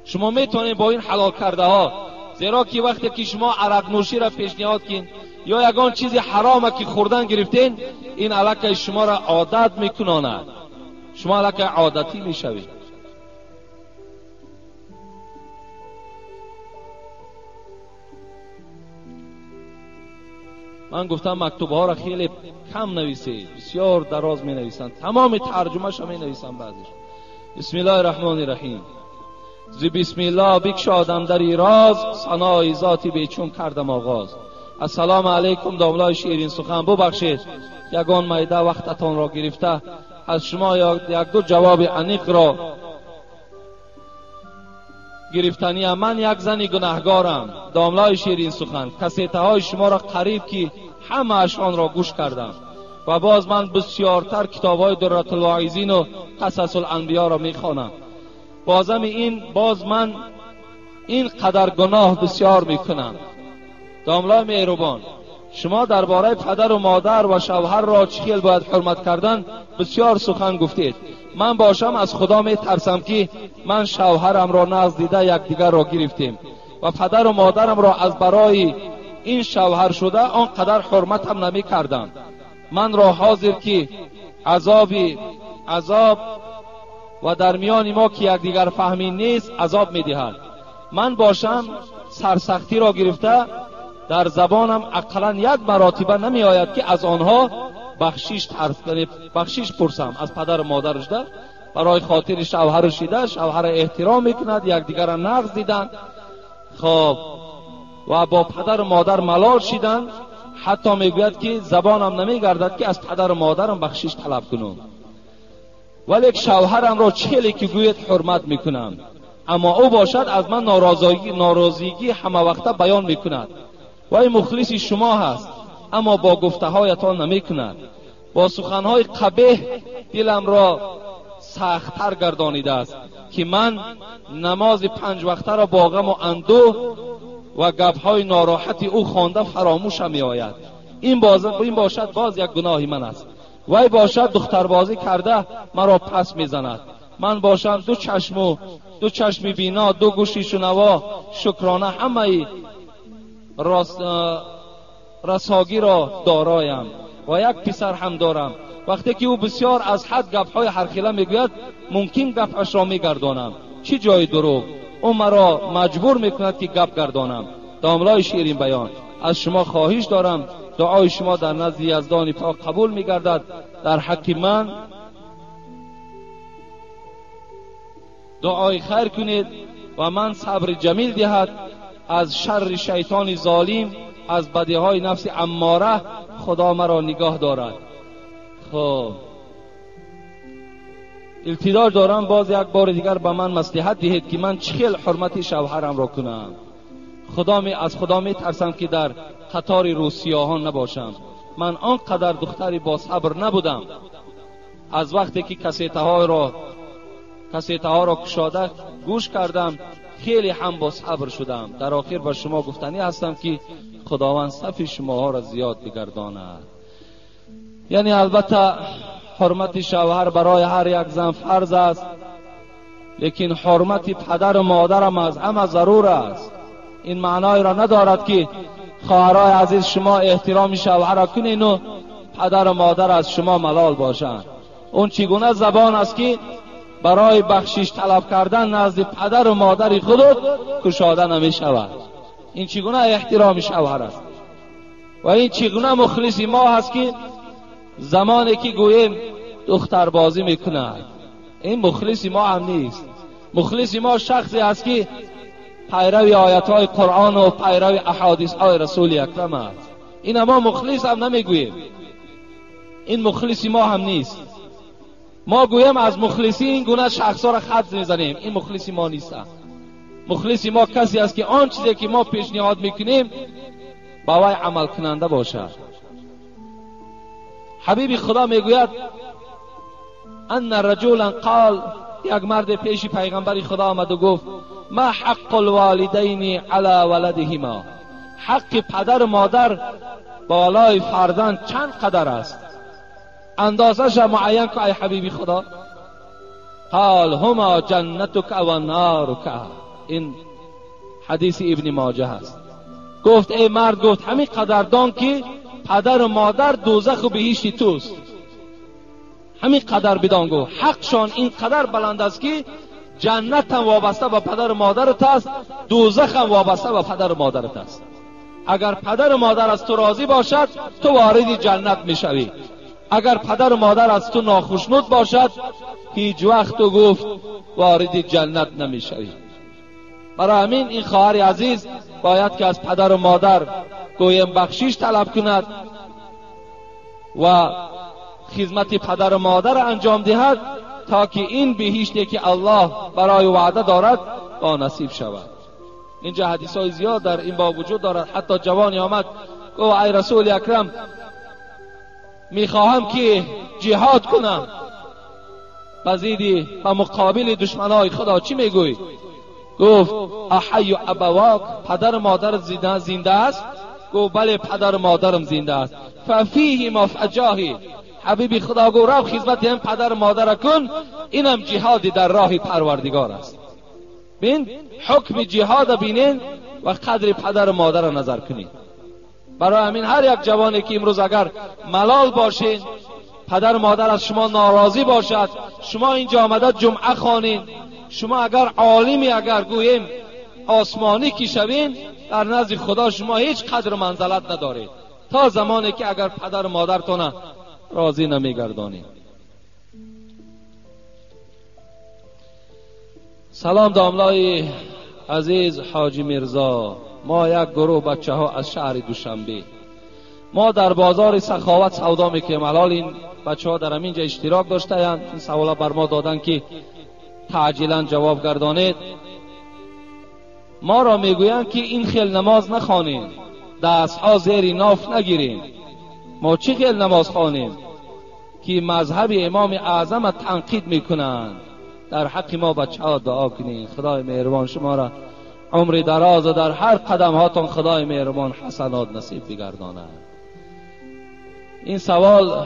شما میتونید با این حلال کرده ها، زیرا که وقتی که شما عرق نوشی را پیشنهاد کن یا یگان چیزی حرامه که خوردن گرفتین، این علاقه شما را عادت میکناند، شما علاقه عادتی میشوید. من گفتم مکتوب ها را خیلی کم نویسید، بسیار دراز می نویسند، تمام ترجمه شو می نویسند بعضیش. بسم الله الرحمن الرحیم. ز بسم الله بکشادم در راز، ثنای ذاتی بیچون کردم آغاز. السلام علیکم داملای شیرین سخن، ببخشید یگان میده وقتتان را گرفته، از شما یک دو جواب عمیق را гирифтаниям. Ман як зани гунаҳгорам. Домлаи ширин сухан, кассетаҳои шуморо қариб ки ҳамааш онро гӯш кардам ва боз ман бисёртар китобҳои Дурратулвоизину Қасасуланбиёро мехонам. Бозами ин боз ман ин қадар гуноҳ бисёр мекунам. Домлаи меҳрубон, шумо дар бораи падару модар ва шавҳарро чӣ хел бояд ҳурмат кардан бисёр сухан гуфтед. Ман бошам аз Худо метарсам ки ман шавҳарамро нағз дида якдигарро гирифтем ва падару модарамро аз барои ин шавҳар шуда он қадар ҳурматам намекардам. Манро ҳозир ки азоб ва дар миёни мо ки якдигар фаҳмӣ нест азоб медиҳад. Ман бошам сарсахтиро гирифта дар забонам ақаллан як маротиба намеояд ки аз онҳо бахшиш пурсам, аз падару модарашда барои хотири шавҳару шида шавҳара эҳтиром мекунад, якдигарро нағз диданд, хоб ва бо падару модар малол шиданд. Ҳатто мегӯяд ки забонам намегардад ки аз падару модарам бахшиш талаб кунам, вале шавҳарамро чӣ хеле ки гӯяд ҳурмат мекунам, аммо ӯ бошад аз ман норозигӣ ҳамавақта баён мекунад. Вай мухлиси шумо ҳаст, аммо бо гуфтаҳоятон намекунад. Бо суханҳои қабеҳ диламро сахттар гардонидааст ки ман намози панҷвақтаро бо ғаму андӯҳ ва гапҳои нороҳати ӯ хонда фаромӯшам меояд. Ин бошад боз як гуноҳи ман аст. Вай бошад духтарбозӣ карда маро пас мезанад. Ман бошам ду чашми бино, ду гӯши шунаво, шукрона ҳамаи расогиро дороям ва як писар ҳам дорам. Вақте ки ӯ бисёр аз ҳад гапҳои ҳархела мегӯяд, мумкин гапашро мегардонам. Чӣ ҷои дурӯғ? Ӯ маро маҷбур мекунад ки гап гардонам. Домлаи ширин баён, аз шумо хоҳиш дорам, дуои шумо дар назди Яздони пок қабул мегардад. Дар ҳаққи ман дуои хайр кунед ва ман сабри ҷамил диҳад. Аз шарри шайтони золим, аз бадиҳои нафси аммора Худо маро нигоҳ дорад. Хоб илтиҷо дорам боз як бори дигар ба ман маслиҳат диҳед ки ман чӣ хел ҳурмати шавҳарамро кунам. Аз Худо метарсам ки дар қатори рӯсиёҳон набошам. Ман он қадар духтари босабр набудам. Аз вақте ки кассетаҳоро кушода гӯш кардам, хеле ҳам босабр шудам. Дар охир ба шумо гуфтанӣ ҳастам ки Худованд сафи шумоҳоро зиёд бигардонад. Яъне албатта ҳурмати шавҳар барои ҳар як зан фарз аст, лекин ҳурмати падару модарам аз ҳама зарур аст. Ин маъноеро надорад ки хоҳарои азиз шумо эҳтироми шавҳарро кунену падару модар аз шумо малол бошанд. Он чӣ гуна забон аст ки барои бахшиш талаб кардан назди падару модари худ кушода намешавад? Ин чӣ гуна эҳтироми шавҳар аст? Ва ин чӣ гуна мухлиси мо ҳаст ки замоне ки гӯем духтарбозӣ мекунад? Ин мухлиси мо ҳам нест. Мухлиси мо шахсе аст ки пайрави оятҳои Қуръону пайрави аҳодисҳои Расули Акрам аст. Ина мо мухлис ҳам намегӯем, ин мухлиси мо ҳам нест. Мо гӯем аз мухлисӣ ин гуна шахсҳоро хат мезанем, ин мухлиси мо нест. Мухлиси мо касе аст ки он чизе ки мо пешниҳод мекунем ба вай амалкунанда бошад. Ҳабиби Худо мегӯяд: анна раҷулан қол, як марде пеши пайғамбари Худо омаду гуфт: ма ҳаққу лволидайни ала валадиҳима, ҳаққи падару модар болои фарзанд чанд қадар аст? Андозаша муайян кун, ай ҳабиби Худо. қол ҳума ҷаннатука ва нарука. Ин ҳадиси Ибни Моҷа ҳаст. Гуфт: эй мард, гуфт, ҳамин қадар дон ки падару модар дӯзаху биҳишти туст. Ҳамин қадар бидон, гуфт, ҳақшон ин қадар баланд аст ки ҷаннатам вобаста ба падару модарат аст, дӯзахам вобаста ба падару модарат аст. Агар падару модар аз ту розӣ бошад, ту вориди ҷаннат мешавӣ. Агар падару модар аз ту нохушнуд бошад, ҳеҷ вақт ту, гуфт, вориди ҷаннат намешавӣ. Барои ҳамин ин хоҳари азиз бояд ки аз падару модар гӯем бахшиш талаб кунад ва хизмати падару модар анҷом диҳад, то ки ин биҳиште ки Аллоҳ барои ваъда дорад با نصیب شود. اینجا حدیث های زیاد در این باب وجود دارد. حتی جوانی آمد گفت ای رسول اکرم، میخواهم که جهاد کنم بزیدی و مقابل دشمنای خدا، چی میگوی؟ گفت احی ابواک، پدر مادر زنده است؟ گفت بله پدر مادرم زنده است. ففیه ما فجاهی، حبیبی خدا گفت رو خدمت هم پدر مادر کن، اینم جهادی در راه پروردگار است. بین حکم جهاد بینین و قدر پدر مادر را نظر کنید. برای همین هر یک جوانی که امروز اگر ملال باشین، پدر مادر از شما ناراضی باشد، شما اینجا آمده جمعه خوانین، شما اگر عالمی اگر گوییم آسمانی کی شوین، در نزد خدا شما هیچ قدر و منزلت ندارید تا زمانی که اگر پدر مادرتون راضی نمیگردانید. سلام داملای عزیز حاجی میرزا، ما یک گروه بچه ها از شهر دوشنبه، ما در بازار سخاوت سودا میکنیم. الان این بچه ها در همینجا اشتراک داشته اند، این سوالا بر ما دادن که تعجیلا جواب گردانید. ما را میگویند که این خیل نماز نخوانیم، دستها زیر ناف نگیریم. ما چی خیل نماز خوانیم که مذهب امام اعظم تنقید میکنند؟ در حق ما بچه ها دعا کنید. خدای مهربان شما را عمر دراز و در هر قدم هاتون خدای مهربان حسنات نصیب بگرداند. این سوال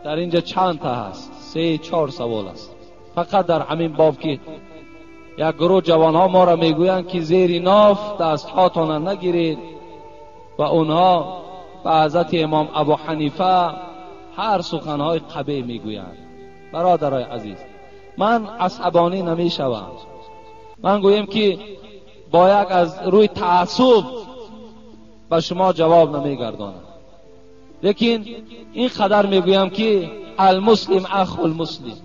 در اینجا چند تا هست، 3-4 سوال است فقط در همین باب که یک گروه جوان ها ما را میگویند که زیر ناف دست هاتون نگیرید و اونها به حضرت امام ابو حنیفه هر سخنهای قبیح میگویند. برادرای عزیز، من عصبانی نمیشوم. من گویم که با یک از روی تعصب به شما جواب نمیگردانم، لیکن این قدر میگویم که المسلم اخو المسلم،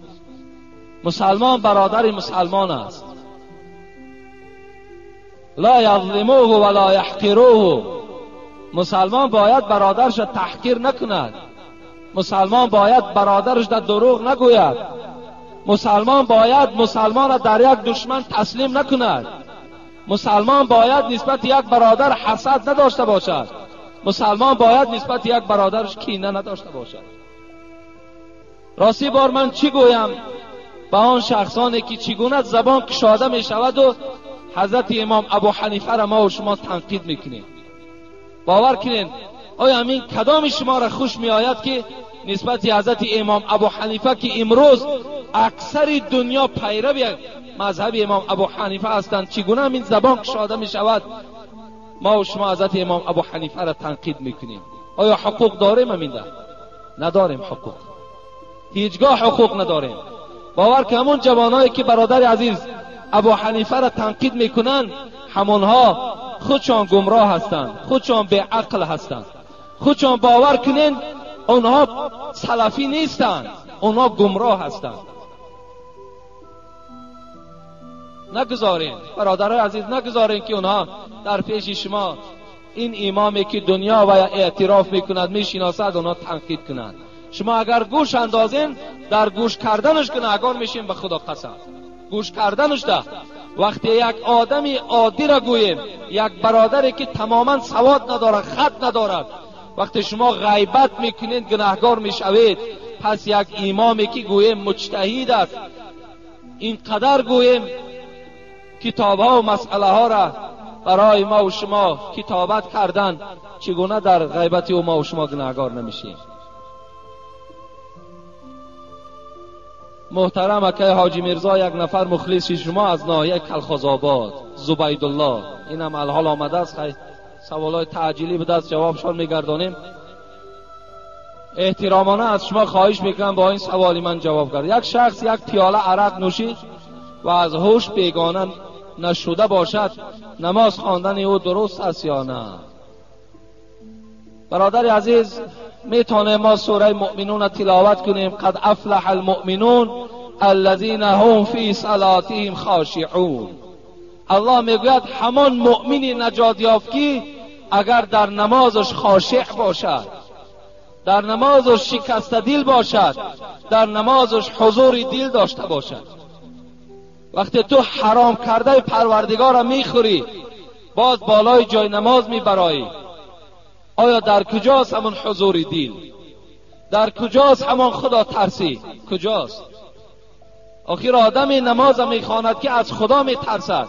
مسلمان برادر مسلمان است. لا یظلموه ولا یحقروه، مسلمان باید برادرش تحقیر نکند، مسلمان باید برادرش در دروغ نگوید، مسلمان باید مسلمان را در یک دشمن تسلیم نکند، مسلمان باید نسبت یک برادر حسد نداشته باشد، مسلمان باید نسبت یک برادرش کینه نداشته باشد. راستی بار من چی گویم به آن شخصانی که چگونه زبان کشاده می شود و حضرت امام ابو حنیفه را ما و شما تنقید میکنیم؟ باور کنین آیا همین کدام شما را خوش می آید که نسبت حضرت امام ابو حنیفه که امروز اکثر دنیا پیرو مذهب امام ابو حنیفه هستند، چگونه همین زبان کشاده می شود ما و شما حضرت امام ابو حنیفه را تنقید میکنیم؟ آیا حقوق داریم همین ده؟ نداریم حقوق، هیچگاه حقوق نداریم. باور که همون جوانایی که برادر عزیز ابو حنیفه را تنقید میکنن، همونها خودشان گمراه هستند، خودشان به عقل هستند، خودشان باور کنین اونها سلفی نیستند، اونها گمراه هستند. نگذارین برادرای عزیز، نگذارین که اونها در پیش شما این امامی که دنیا و اعتراف میکند میشناسد اونها تنقید کنند. شما اگر گوش اندازین در گوش کردنش گناهگار میشین، به خدا قسم. گوش کردنش ده وقتی یک آدمی عادی را گوییم، یک برادری که تماما سواد ندارد، خط ندارد، وقتی شما غیبت میکنید گناهگار میشوید. پس یک امامی که گوییم مجتهد است، اینقدر گوییم کتاب ها و مسئله ها را برای ما و شما کتابت کردن، چگونه در غیبت او ما و شما گناهگار نمیشیم؟ محترم اکای حاجی میرزا، یک نفر مخلص شما از ناحیه کلخازآباد، زبیدالله، اینم الحال آمده است. خیلی سوالای تعجیلی به دست جوابشان میگردانیم. احترامانه از شما خواهش میکنم با این سوالی من جواب کرد. یک شخص یک پیاله عرق نوشید و از هوش بیگانه نشده باشد، نماز خواندن او درست است یا نه؟ برادر عزیز، میتونه ما سوره مؤمنون تلاوت کنیم، قد افلح المؤمنون الذین هم فی صلاتهم خاشعون. الله میگوید همان مؤمنی نجات یافت که اگر در نمازش خاشع باشد، در نمازش شکسته دل باشد، در نمازش حضور دل داشته باشد. وقتی تو حرام کرده پروردگار را میخوری، باز بالای جای نماز میبرایی، آیا در کجاست همون حضور دین؟ در کجاست همان خدا ترسی؟ کجاست؟ آخر آدم نماز میخواند که از خدا میترسد.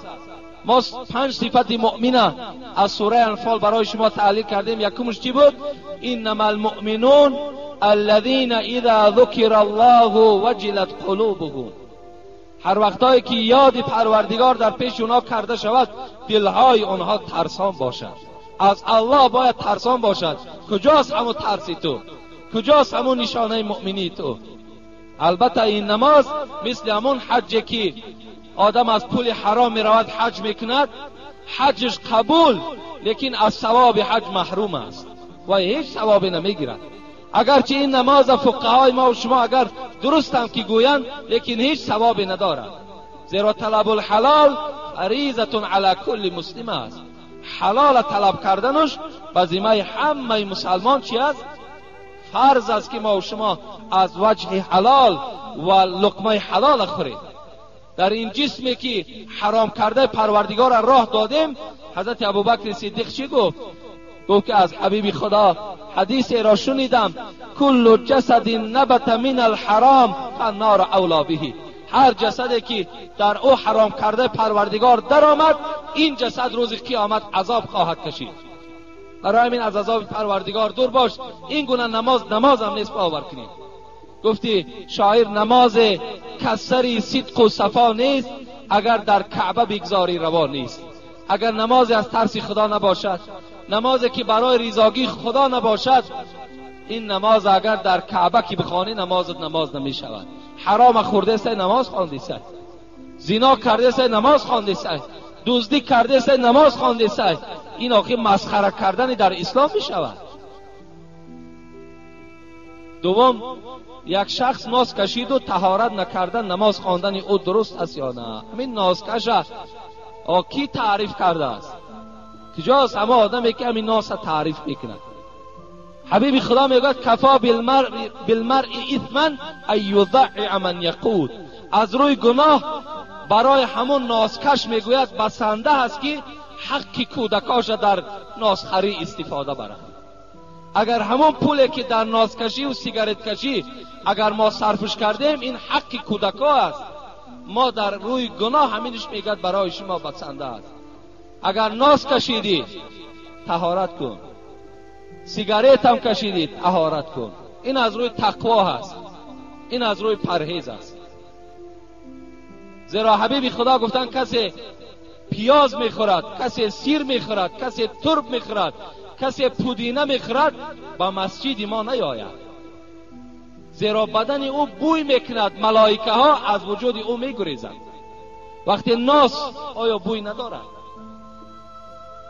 ما 5 صفت مؤمنه از سوره انفال برای شما تحلیل کردیم. یکمش چی بود؟ انما المؤمنون الذين اذا ذکر الله وجلت قلوبهم. هر وقتایی که یاد پروردگار در پیش اونها کرده شود، دلهای آنها ترسان باشد. از الله باید ترسان باشد. کجاست همون ترسی تو؟ کجاست همون نشانه مؤمنی تو؟ البته این نماز مثل همون حج که آدم از پول حرام میرود حج میکند، حجش قبول، لیکن از ثواب حج محروم است و هیچ ثوابی نمیگیرد. اگرچه این نماز فقهای ما و شما اگر درست هم که گویند، لیکن هیچ ثوابی ندارد. زیرا طلب الحلال فریضة علی کل مسلم است. حلال طلب کردنش به ذمه همه مسلمان چی است؟ فرض است که ما و شما از وجه حلال و لقمه حلال خوریم. در این جسمی که حرام کرده پروردگار راه دادیم، حضرت ابوبکر صدیق چی گفت؟ گفت که از حبیب خدا حدیث را شنیدم، کل جسد نبت من الحرام فالنار اولا به. هر جسدی که در او حرام کرده پروردگار درآمد، این جسد روز قیامت عذاب خواهد کشید. برای همین از عذاب پروردگار دور باش. این گونه نماز نماز هم نیست باور کنید. گفتی شاعر نماز کسری صدق و صفا نیست، اگر در کعبه بگذاری روا نیست. اگر نماز از ترس خدا نباشد، نمازی که برای ریزاگی خدا نباشد، این نماز اگر در کعبه که بخوانی نمازت نماز نمی شود. حرام خورده سه نماز خوانده سه، زنا کرده سه نماز خوانده سه، دزدی کرده سه نماز خوانده سه. این آخه مسخره کردن در اسلام می شود. دوم، یک شخص ناز کشید و طهارت نکردن نماز خواندن او درست است یا نه؟ همین نازکش کی تعریف کرده است؟ کجاست همه آدمی که همین ناز تعریف میکند؟ حبیب خدا میگوید کفا بالمرء اثما ان یضيع من یقود. از روی گناه برای همون نازکش میگوید بسنده است که حق کودکاش در نازخری استفاده برد. اگر همون پولی که در نازکشی و سیگارت کشی اگر ما صرفش کردیم، این حق کودکا است. ما در روی گناه همینش میگد برای شما بسنده است. اگر ناز کشیدی طهارت کن، سیگارت هم کشیدی طهارت کن. این از روی تقوا هست، این از روی پرهیز است. زیرا حبیب خدا گفتن کسی پیاز میخورد، کسی سیر میخورد، کسی ترب میخورد، کسی پودینه میخورد، به مسجد ما نیاید. زیرا بدن او بوی میکند، ملائکه ها از وجود او میگریزند. وقتی ناس آیا بوی ندارد؟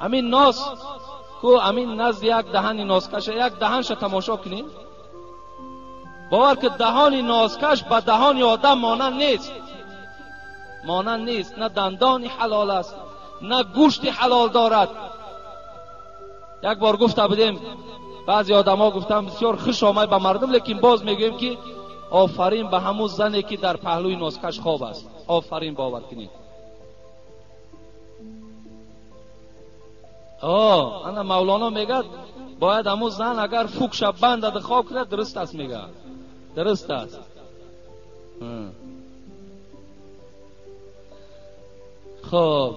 همین ناس کو همین نزد یک دهن نازکش، یک دهنش تماشا کنیم، باور که دهان نازکش به دهان آدم مانند نیست، مانند نیست. نه دندان حلال است، نه گوشت حلال دارد. یک بار گفته بودیم، بعضی آدم ها گفتم بسیار خوش آمد به مردم، لیکن باز میگویم که آفرین به همون زنی که در پهلوی نازکش خواب است. آفرین، باور کنید. انا مولانا میگه باید همون زن اگر فوک شب بند خواب کنه درست است، میگه درست است. خب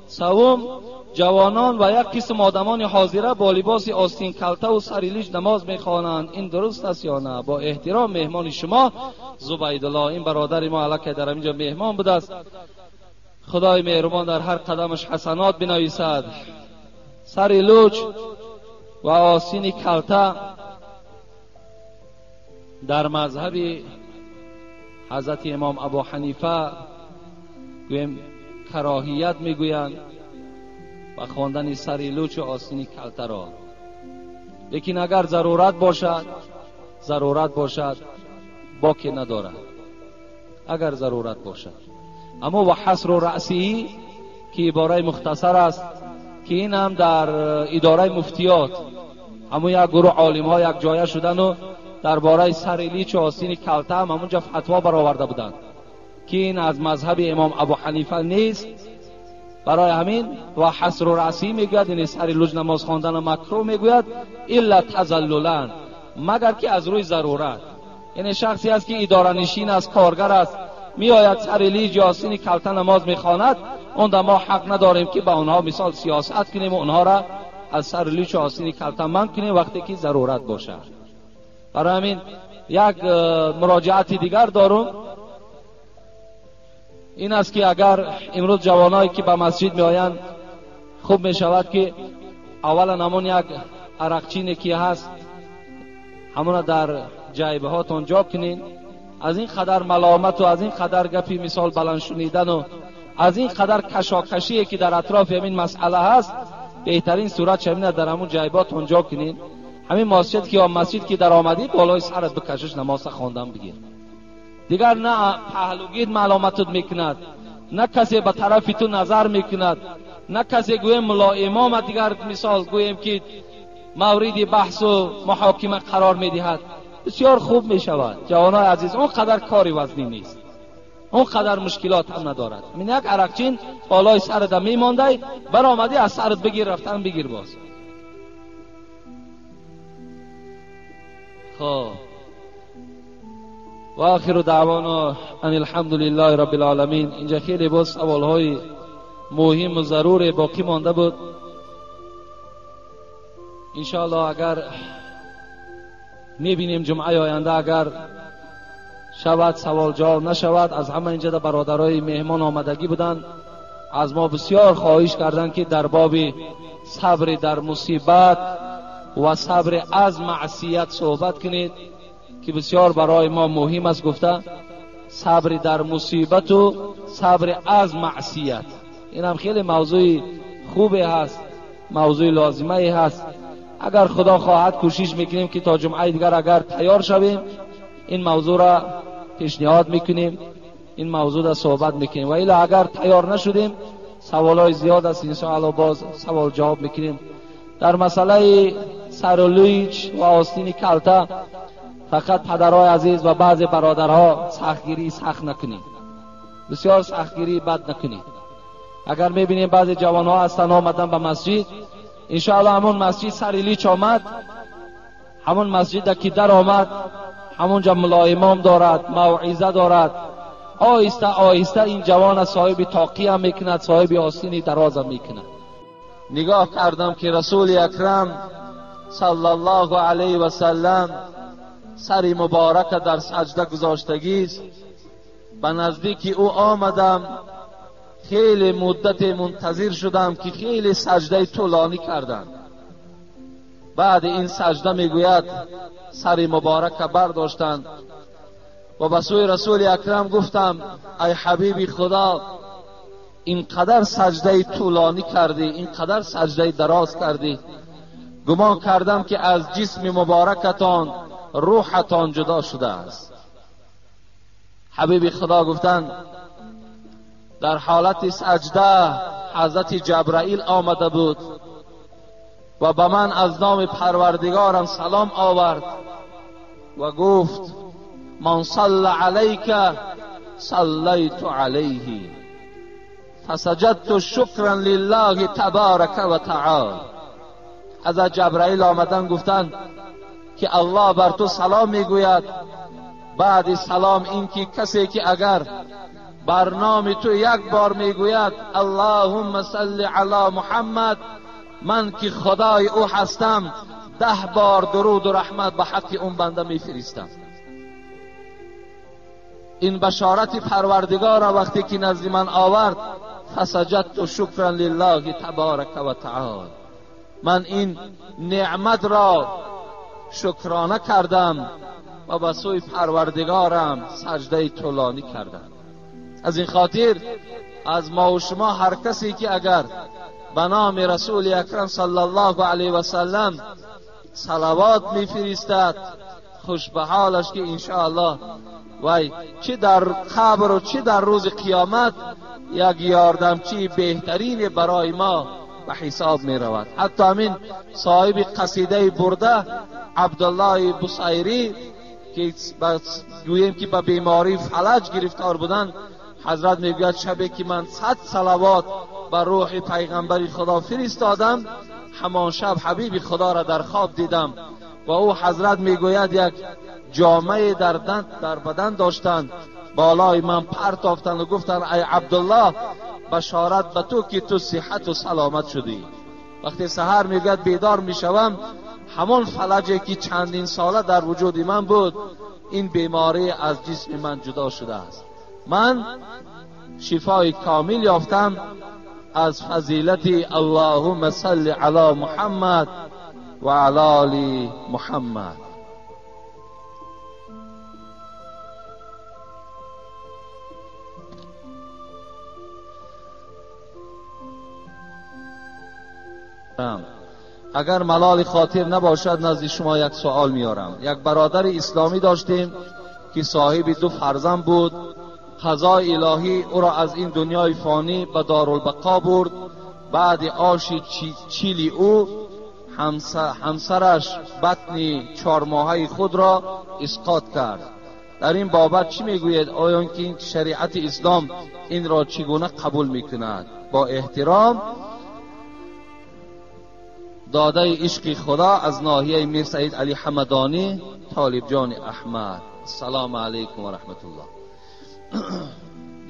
سوم، جوانان و یک قسم آدمان حاضره با لباس آستین کلته و سریلیش نماز میخوانند، این درست است یا نه؟ با احترام مهمان شما زبیدالله. این برادر ما الکی در اینجا مهمان بوده است. خدای مهربان در هر قدمش حسنات بنویسد. سر لوچ و آستین کلته در مذهب حضرت امام ابو حنیفه گویم کراهیت میگویند و خواندن سر لوچ و آستین کلته را، لیکن اگر ضرورت باشد، ضرورت باشد باکی ندارد، اگر ضرورت باشد. اما و حصر رأسی که عباره مختصر است، که این هم در اداره مفتیات همون یک گروه عالم ها یک جایه شدن و درباره سر لیچ و آستین کلته هم همونجا فتوا برآورده بودند که این از مذهب امام ابو حنیفه نیست. برای همین و حصر رأسی میگوید، یعنی سر لوج نماز خواندن مکروه میگوید، الا تذللا، مگر که از روی ضرورت. یعنی شخصی است که اداره نشین است، کارگر است، میآید سر لیج یا آستین کلته نماز میخواند، اون ما حق نداریم که به آنها مثال سیاست کنیم و آنها را از سر لیج و آستین کلته منع کنیم وقتی که ضرورت باشد. برای همین یک مراجعت دیگر دارم، این است که اگر امروز جوانایی که به مسجد میآیند، خوب میشود که اولا همون یک عرقچینی که هست همون در جیبه هاتون جا کنین. از این قدر ملامت و از این قدر گپی مثال بلند شنیدن و از این قدر کشاکشی که در اطراف همین مسئله هست، بهترین صورت همین در همون جیباتون جا کنین. همین مسجد که یا مسجد که در آمدی بالای سرت بکشش نماز خواندن بگیر. دیگر نه پهلوگید ملامتت میکند، نه کسی به طرف تو نظر میکند، نه کسی گویم ملا امام دیگر مثال گویم که مورد بحث و محاکمه قرار میدهد. بسیار خوب میشود جوانای عزیز، اون قدر کاری وزنی نیست، اون قدر مشکلات هم ندارد. من یک عرقچین بالای سرت میمانده، برآمدی از سرت بگیر رفتن بگیر باز. خب و آخر دعوانا ان الحمد لله رب العالمین. اینجا خیلی باز سوالهای مهم و ضرور باقی مانده بود. انشاءالله اگر میبینیم جمعه آینده اگر شود سوال جواب نشود، از همه اینجا برادرای مهمان آمدگی بودن، از ما بسیار خواهش کردن که در باب صبر در مصیبت و صبر از معصیت صحبت کنید که بسیار برای ما مهم است. گفته صبر در مصیبت و صبر از معصیت، این هم خیلی موضوع خوبی هست، موضوع لازمه هست. اگر خدا خواهد کوشش میکنیم که تا جمعه دیگر اگر تیار شویم این موضوع را پیشنهاد میکنیم، این موضوع را صحبت میکنیم، و الا اگر تیار نشدیم سوالای زیاد است، انشاءالله باز سوال جواب میکنیم. در مسئله سر و لویچ و آستین کلته فقط پدرهای عزیز و بعضی برادرها سختگیری سخت نکنید، بسیار سختگیری بد نکنید. اگر میبینیم بعضی جوانها هستن آمدن به مسجد، انشاءالله همون مسجد سر لیچ آمد، همون مسجد که در آمد همونجا ملا امام دارد، موعظه دارد، آهسته آهسته این جوان صاحب تاقی هم میکند، صاحب آستین دراز هم میکند. نگاه کردم که رسول اکرم صلی الله علیه و سلم سر مبارک در سجده گذاشتگی است. به نزدیک او آمدم، خیلی مدت منتظر شدم که خیلی سجده طولانی کردند. بعد این سجده میگوید سر مبارک برداشتند و به سوی رسول اکرم گفتم ای حبیب خدا، اینقدر سجده طولانی کردی، اینقدر سجده دراز کردی، گمان کردم که از جسم مبارکتان روحتان جدا شده است. حبیب خدا گفتند در حالت سجده حضرت جبرائیل آمده بود و به من از نام پروردگارم سلام آورد و گفت من صلی علیک صلیت علیه فسجدت شکرا لله تبارک و تعالی. حضرت جبرائیل آمدن گفتند که الله بر تو سلام میگوید. بعد سلام این که کسی که اگر بر نام تو یک بار میگوید اللهم صل علی محمد، من که خدای او هستم 10 بار درود و رحمت به حق اون بنده میفرستم. این بشارت پروردگار را وقتی که نزد من آورد فسجدت شکرا لله تبارک و تعالی، من این نعمت را شکرانه کردم و به سوی پروردگارم سجده طولانی کردم. از این خاطر از ما و شما هر کسی که اگر به نام رسول اکرم صلی الله علیه و سلم صلوات میفرستد خوش به حالش که انشاءالله وای چه در قبر و چه در روز قیامت یک یاردمچی بهترین برای ما به حساب می رود. حتی همین صاحب قصیده برده عبدالله بصیری که گوییم که به بیماری فلج گرفتار بودن، ҳазрат мегӯяд шабе ки ман 100 салавот ба рӯҳи пайғамбари Худо фиристодам, ҳамон шаб ҳабиби Худоро дар хоб дидам ва ӯ ҳазрат мегӯяд як ҷомае дар бадан доштанд, болои ман партофтанд ва гуфтанд ай Абдуллоҳ, башорат ба ту ки ту сиҳату саломат шудӣ. Вақте саҳар мегӯяд бедор мешавам, ҳамон фалаҷе ки чандин сола дар вуҷуди ман буд, ин беморӣ аз ҷисми ман ҷудо шудааст. Ман шифои комил ёфтам аз фазилати Аллоҳумма салли ало Муҳаммад ва ало оли Муҳаммад. Агар малоли хотир набошад, назди шумо як суол меорам. Як бародари исломӣ доштем ки соҳиби 2 фарзанд буд. Қазои илоҳӣ ӯро аз ин дунёи фонӣ ба дорулбақо бурд. Баъди оши чили ӯ ҳамсараш батни 4 моҳаи худро исқот кард. Дар ин бобат чӣ мегӯед? Оё ки шариати ислом инро чӣ гуна қабул мекунад? Бо эҳтиром, додаи ишқи Худо аз ноҳияи Мир Саид Али Ҳамадонӣ, Толибҷони Аҳмад. Ассалому алайкум ва раҳматуллоҳ.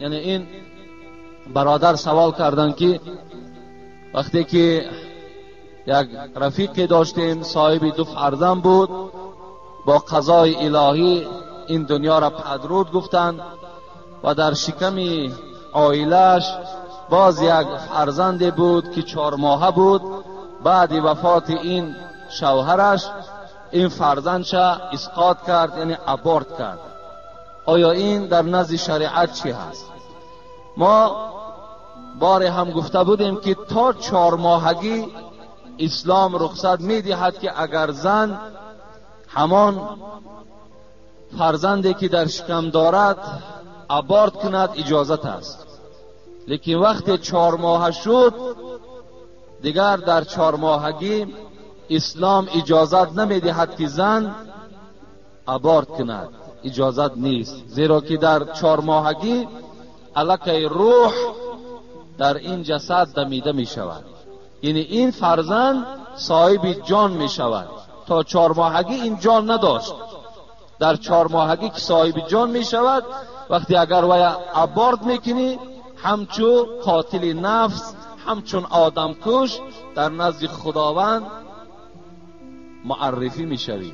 Яъне ин бародар савол карданд ки вақте ки як рафиқе доштем, соҳиби 2 фарзанд буд, бо қазои илоҳӣ ин дунёро падруд гуфтанд ва дар шиками оилааш боз як фарзанде буд ки 4 моҳа буд. Баъди вафоти ин шавҳараш ин фарзандша исқот кард, яъне аборт кард. Оё ин дар назди шариат чӣ ҳаст? Мо боре ҳам гуфта будем ки то 4 моҳагӣ ислом рухсат медиҳад ки агар зан ҳамон фарзанде ки дар шикам дорад аборт кунад, иҷозат аст. Лекин вақте 4 моҳа шуд, дигар дар 4 моҳагӣ ислом иҷозат намедиҳад ки зан аборт кунад, иҷозат нест, зеро ки дар 4 моҳагӣ аллакай рӯҳ дар ин ҷасад дамида мешавад, яъне ин фарзанд соҳиби ҷон мешавад. То 4 моҳагӣ ин ҷон надошт, дар 4 моҳагӣ ки соҳиби ҷон мешавад, вақте агар вай аборт мекунӣ, ҳамчун қотили нафс, ҳамчун одамкуш дар назди Худованд муаррифӣ мешавӣ.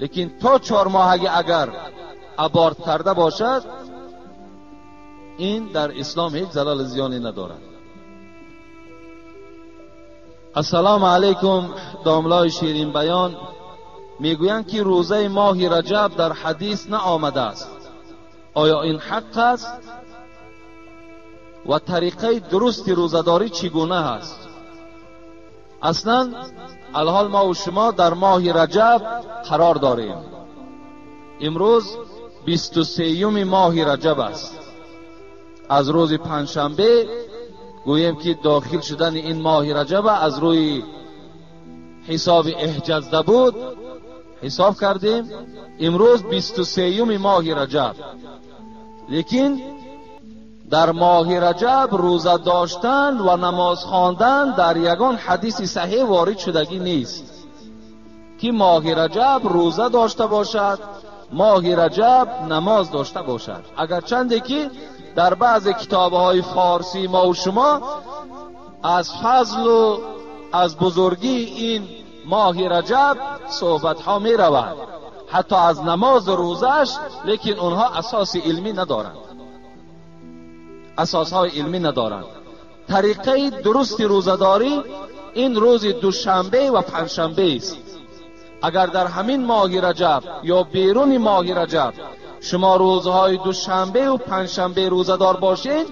Лекин то 4 моҳагӣ агар аборт карда бошад, ин дар ислом ҳеҷ залали зиёне надорад. Ассалому алайкум, домлои ширинбаён. Мегӯянд ки рӯзаи моҳи Раҷаб дар ҳадис наомадааст. Оё ин ҳақ аст? Ва тариқаи дурусти рӯзадорӣ чӣ гуна ҳаст? Аслан алҳол мо ва шумо дар моҳи Раҷаб қарор дорем. Имрӯз 23 моҳи Раҷаб аст. Аз рӯзи панҷшанбе гӯем ки дохил шудани ин моҳи Раҷаб аз рӯи ҳисоби эҳҷазда буд ҳисоб кардем. Имрӯз 23 моҳи Раҷаб. Лекин дар моҳи Раҷаб рӯза доштан ва намоз хондан дар ягон ҳадиси саҳеҳ ворид шудагӣ нест ки моҳи Раҷаб рӯза дошта бошад, моҳи Раҷаб намоз дошта бошад. Агарчанде ки дар баъзе китобҳои форсии мо ва шумо аз фазлу аз бузургии ин моҳи Раҷаб суҳбатҳо меравад, ҳатто аз намозу рӯзаш, лекин онҳо асоси илмӣ надоранд, асосҳои илмӣ надоранд. Тариқаи дурусти рӯзадорӣ ин рӯзи душанбе ва панҷшанбе аст. Агар дар ҳамин моҳи Раҷаб ё беруни моҳи Раҷаб шумо рӯзҳои душанбе ва панҷшанбе рӯзадор бошед,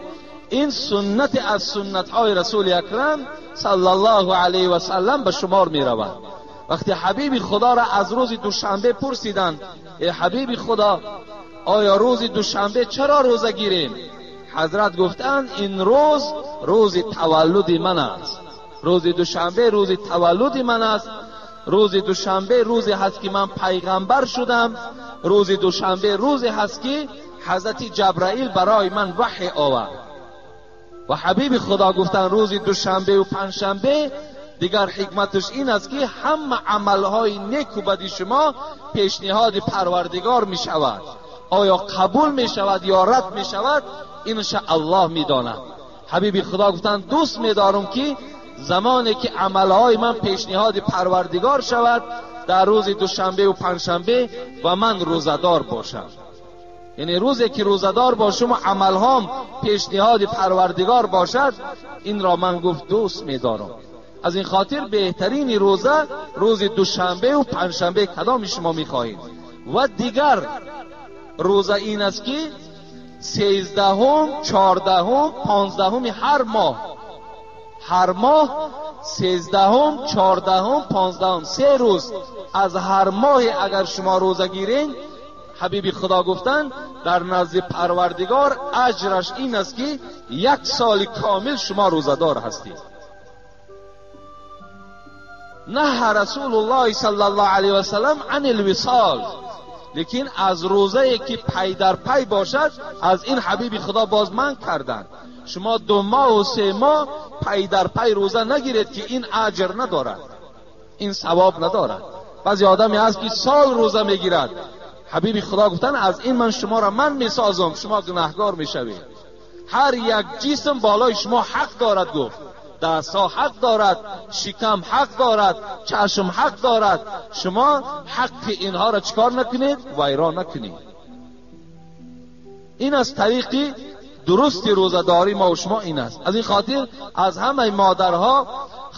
ин суннат аз суннатҳои расули акрам саллаллоҳу алайҳи васаллам ба шумор меравад. Вақте ҳабиби худоро аз рӯзи душанбе пурсиданд: эй ҳабиби худо, оё рӯзи душанбе чаро рӯза гирем? Ҳазрат гуфтанд: ин рӯз рӯзи таваллуди ман аст. Рӯзи душанбе рӯзи таваллуди ман аст. Рӯзи душанбе рӯзе ҳаст ки ман пайғамбар шудам. Рӯзи душанбе рӯзе ҳаст ки ҳазрати Ҷабраил барои ман ваҳй овард. Ва ҳабиби Худо гуфтанд рӯзи душанбе ва панҷшанбе дигар ҳикматаш ин аст ки ҳама амалҳои неку бади шумо пешниҳоди Парвардигор мешавад. Оё қабул мешавад ё рад мешавад, инша Аллоҳ медонад. Ҳабиби Худо гуфтанд дӯст медорам ки замоне ки амалҳои ман пешниҳоди Парвардигор шавад дар рӯзи душанбе ва панҷшанбе ва ман рӯзадор бошам. Яъне рӯзе ки рӯзадор бошам ва амалҳом пешниҳоди Парвардигор бошад, инро ман гуфт дӯст медорам. Аз ин хотир беҳтарини рӯза рӯзи душанбе ва панҷшанбе кадоми шумо мехоҳед. Ва дигар рӯза ин аст ки 13-ум, 14-ум, 15-уми ҳар моҳ, ҳар моҳ 13-ум, 14-ум, 15-ум, 3 рӯз аз ҳар моҳ агар шумо рӯза гиред, ҳабиби Худо гуфтанд дар назди Парвардигор аҷраш ин аст ки як соли комил шумо рӯзадор ҳастед. Наҳа Расулуллоҳ саллаллоҳу алайҳи васаллам ан алвисол, лекин аз рӯзае ки пай дар пай бошад аз ин ҳабиби Худо боз манъ карданд. Шумо 2 моҳ ва 3 моҳ пай дар пай рӯза нагиред ки ин аҷр надорад, ин савоб надорад. Баъзе одаме ҳаст ки сол рӯза мегирад. Ҳабиби Худо гуфтанд аз ин ман шуморо ман месозам, шумо гунаҳгор мешавед. Ҳар як ҷисм болои шумо ҳақ дорад, гуфт. Дастҳо ҳақ дорад, шикам ҳақ дорад, чашм ҳақ дорад. Шумо ҳаққи инҳоро чикор накунед? Вайрон накунед. Ин аз тариқи дурусти рӯзадорӣ мо ва шумо ин аст. Аз ин хотир аз ҳамаи модарҳо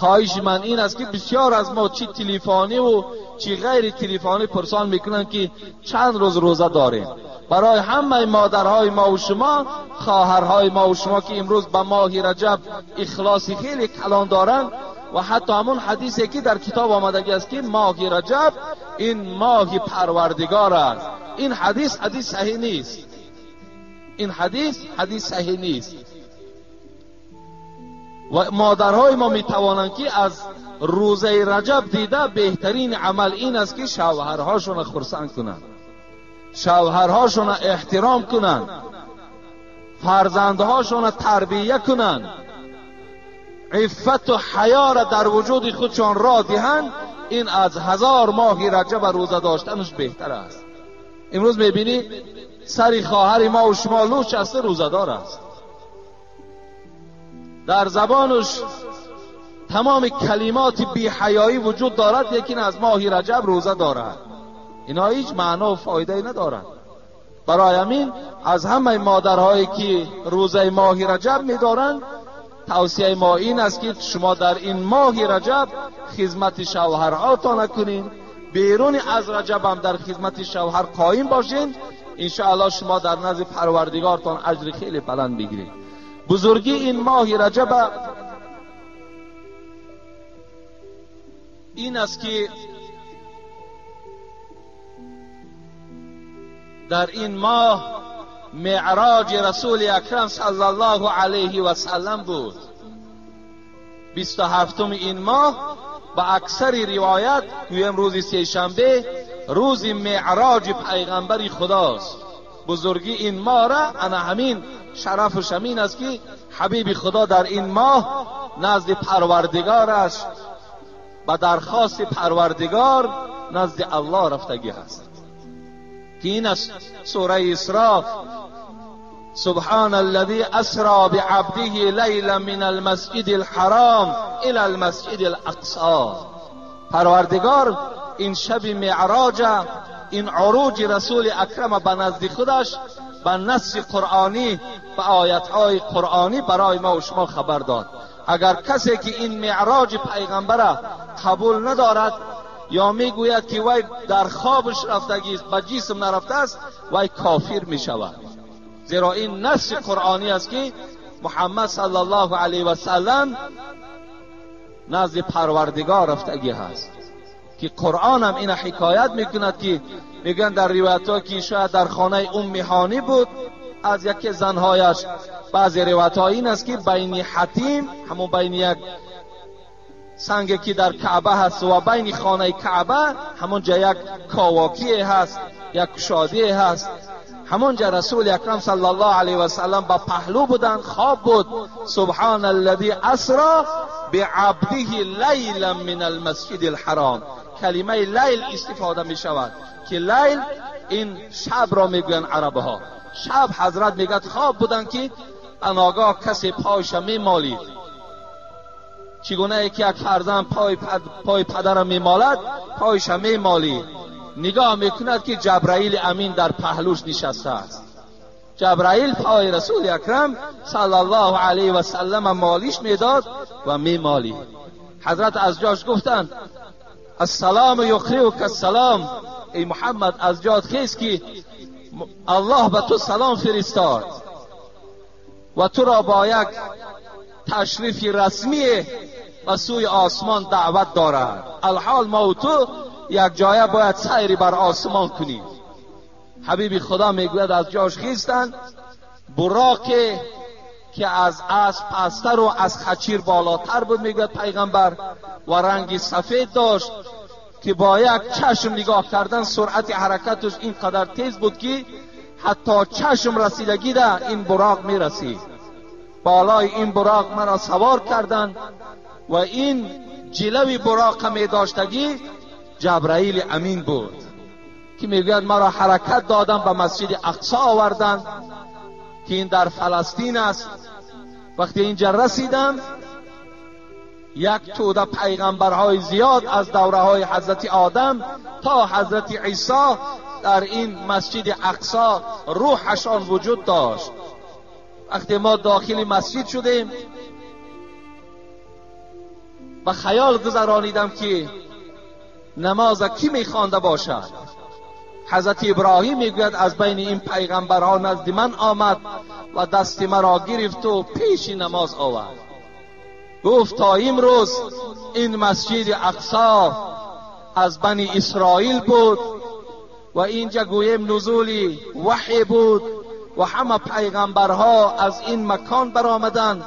хоҳиши ман ин аст ки бисёр аз мо чӣ телефонӣ ва чӣ ғайри телефонӣ пурсон мекунанд ки чанд рӯз рӯза дорем. Барои ҳамаи модарҳои мо ва шумо, хоҳарҳои мо ва шумо ки имрӯз ба моҳи Раҷаб ихлоси хеле калон доранд ва ҳатто ҳамон ҳадисе ки дар китоб омадагӣ аст ки моҳи Раҷаб ин моҳи Парвардигор аст, ин ҳадис ҳадис саҳеҳ нест. Ин ҳадис ҳадис саҳеҳ нест. Ва модарҳои мо метавонанд ки аз рӯзаи Раҷаб дида беҳтарин амал ин аст ки шавҳарҳошонро хурсанд кунанд, шавҳарҳошонро эҳтиром кунанд, фарзандҳошонро тарбия кунанд, иффату ҳаёро дар вуҷуди худшон ро диҳанд. Ин аз 1000 моҳи Раҷаб рӯза доштанаш беҳтар аст. Имрӯз мебинӣ сари хоҳари мо ва шумо лӯч аст, рӯзадор аст, дар забонаш тамоми калимоти беҳаёӣ вуҷуд дорад, лекин аз моҳи Раҷаб рӯза дорад. Инҳо ҳеҷ маъно ва фоидае надорад. Барои ҳамин аз ҳамаи модарҳое ки рӯзаи моҳи Раҷаб медоранд, тавсияи мо ин аст ки шумо дар ин моҳи Раҷаб хизмати шавҳарҳотон накунед, берун аз Раҷаб ҳам дар хизмати шавҳар қоим бошед. Иншоаллоҳ шумо дар назди Парвардигортон аҷри хеле баланд мегиред. Бузургии ин моҳи Раҷаб ин аст ки дар ин моҳ меъроҷи Расули Акрам саллаллоҳу алайҳи васаллам буд. 27-уми ин моҳ ба аксари ривоят гӯем рӯзи сешанбе рӯзи меъроҷи пайғамбари Худост. Бузургии ин моҳра ана ҳамин шарафу шамин аст ки ҳабиби Худо дар ин моҳ назди Парвардигораш ба дархости Парвардигор назди Аллоҳ рафтагӣ ҳаст ки ин аст сураи Исро. سبحان الذي أسرى بعبده ليلا من المسجد الحرام إلى المسجد الأقصى. پروردگار این شب معراج، این عروج رسول اکرم به نزد خودش به نص قرآنی، به آیت‌های قرآنی برای ما و شما خبر داد. اگر کسی که این معراج پیغمبر قبول ندارد یا میگوید که وی در خوابش رفتگی است، به جسم نرفته است، وی کافر میشود. زیرا این نص قرآنی است که محمد صلی الله علیه و سلم نزد پروردگار رفتگی هست که قرآن هم این حکایت میکند که میگن در روایت ها که شاید در خانه ام هانی بود از یکی زنهایش. بعضی روایت ها این است که بین حتیم، همون بین یک سنگی که در کعبه هست و بین خانه کعبه همون جا یک کاواکی هست، یک کشادی هست. ҳамонҷа расули акрам саллаллоҳу алайҳи васаллам ба паҳлӯ буданд, хоб буд. Субҳана аллази асро биабдиҳи лайлан мин алмасҷиди алҳаром. Калимаи лайл истифода мешавад ки лайл ин шаб ро мегӯянд арабҳо. Шаб ҳазрат мегӯяд хоб буданд ки аногоҳ касе пойша мемолид. Чӣ гунае ки як фарзанд пои падара мемолад, пойша мемолид. Нигоҳ мекунад ки Ҷабраили Амин дар паҳлӯш нишастааст. Ҷабраил пои расули акрам саллаллоҳу алайҳи васаллам молиш медод ва мемолид. Ҳазрат аз ҷош гуфтанд: ассалому юқриука ассалом, эй Муҳаммад, аз ҷот хез ки Аллоҳ ба ту салом фиристод ва туро бо як ташрифи расмӣ ба сӯи осмон даъват дорад. Алҳол мо ва ту як ҷоя бояд сайри бар осмон кунем. Ҳабиби Худо мегӯяд аз ҷош хистанд, буроқе ки аз асп пасттар ва аз хачир болотар буд, мегӯяд пайғамбар, ва ранги сафед дошт ки бо як чашм нигоҳ кардан суръати ҳаракаташ ин қадар тез буд ки ҳатто чашм расидагида ин буроқ мерасид. Болои ин буроқ маро савор карданд ва ин ҷилави буроқа медоштагӣ Ҷабраили Амин буд ки мегӯяд маро ҳаракат додам, ба масҷиди Ақсо оварданд ки ин дар Фаластин аст. Вақте инҷа расидам, як тӯда пайғамбарҳои зиёд аз давраҳои ҳазрати Одам то ҳазрати Исо дар ин масҷиди Ақсо рӯҳашон вуҷуд дошт. Вақте мо дохили масҷид шудем, ба хаёл гузаронидам ки намоза кӣ мехонда бошад. Ҳазрати Иброҳим мегӯяд аз байни ин пайғамбарҳо назди ман омад ва дасти маро гирифту пеши намоз овард. Гуфт то имрӯз ин масҷиди Ақсо аз бани Исроил буд ва инҷа гӯем нузули ваҳй буд ва ҳама пайғамбарҳо аз ин макон баромаданд.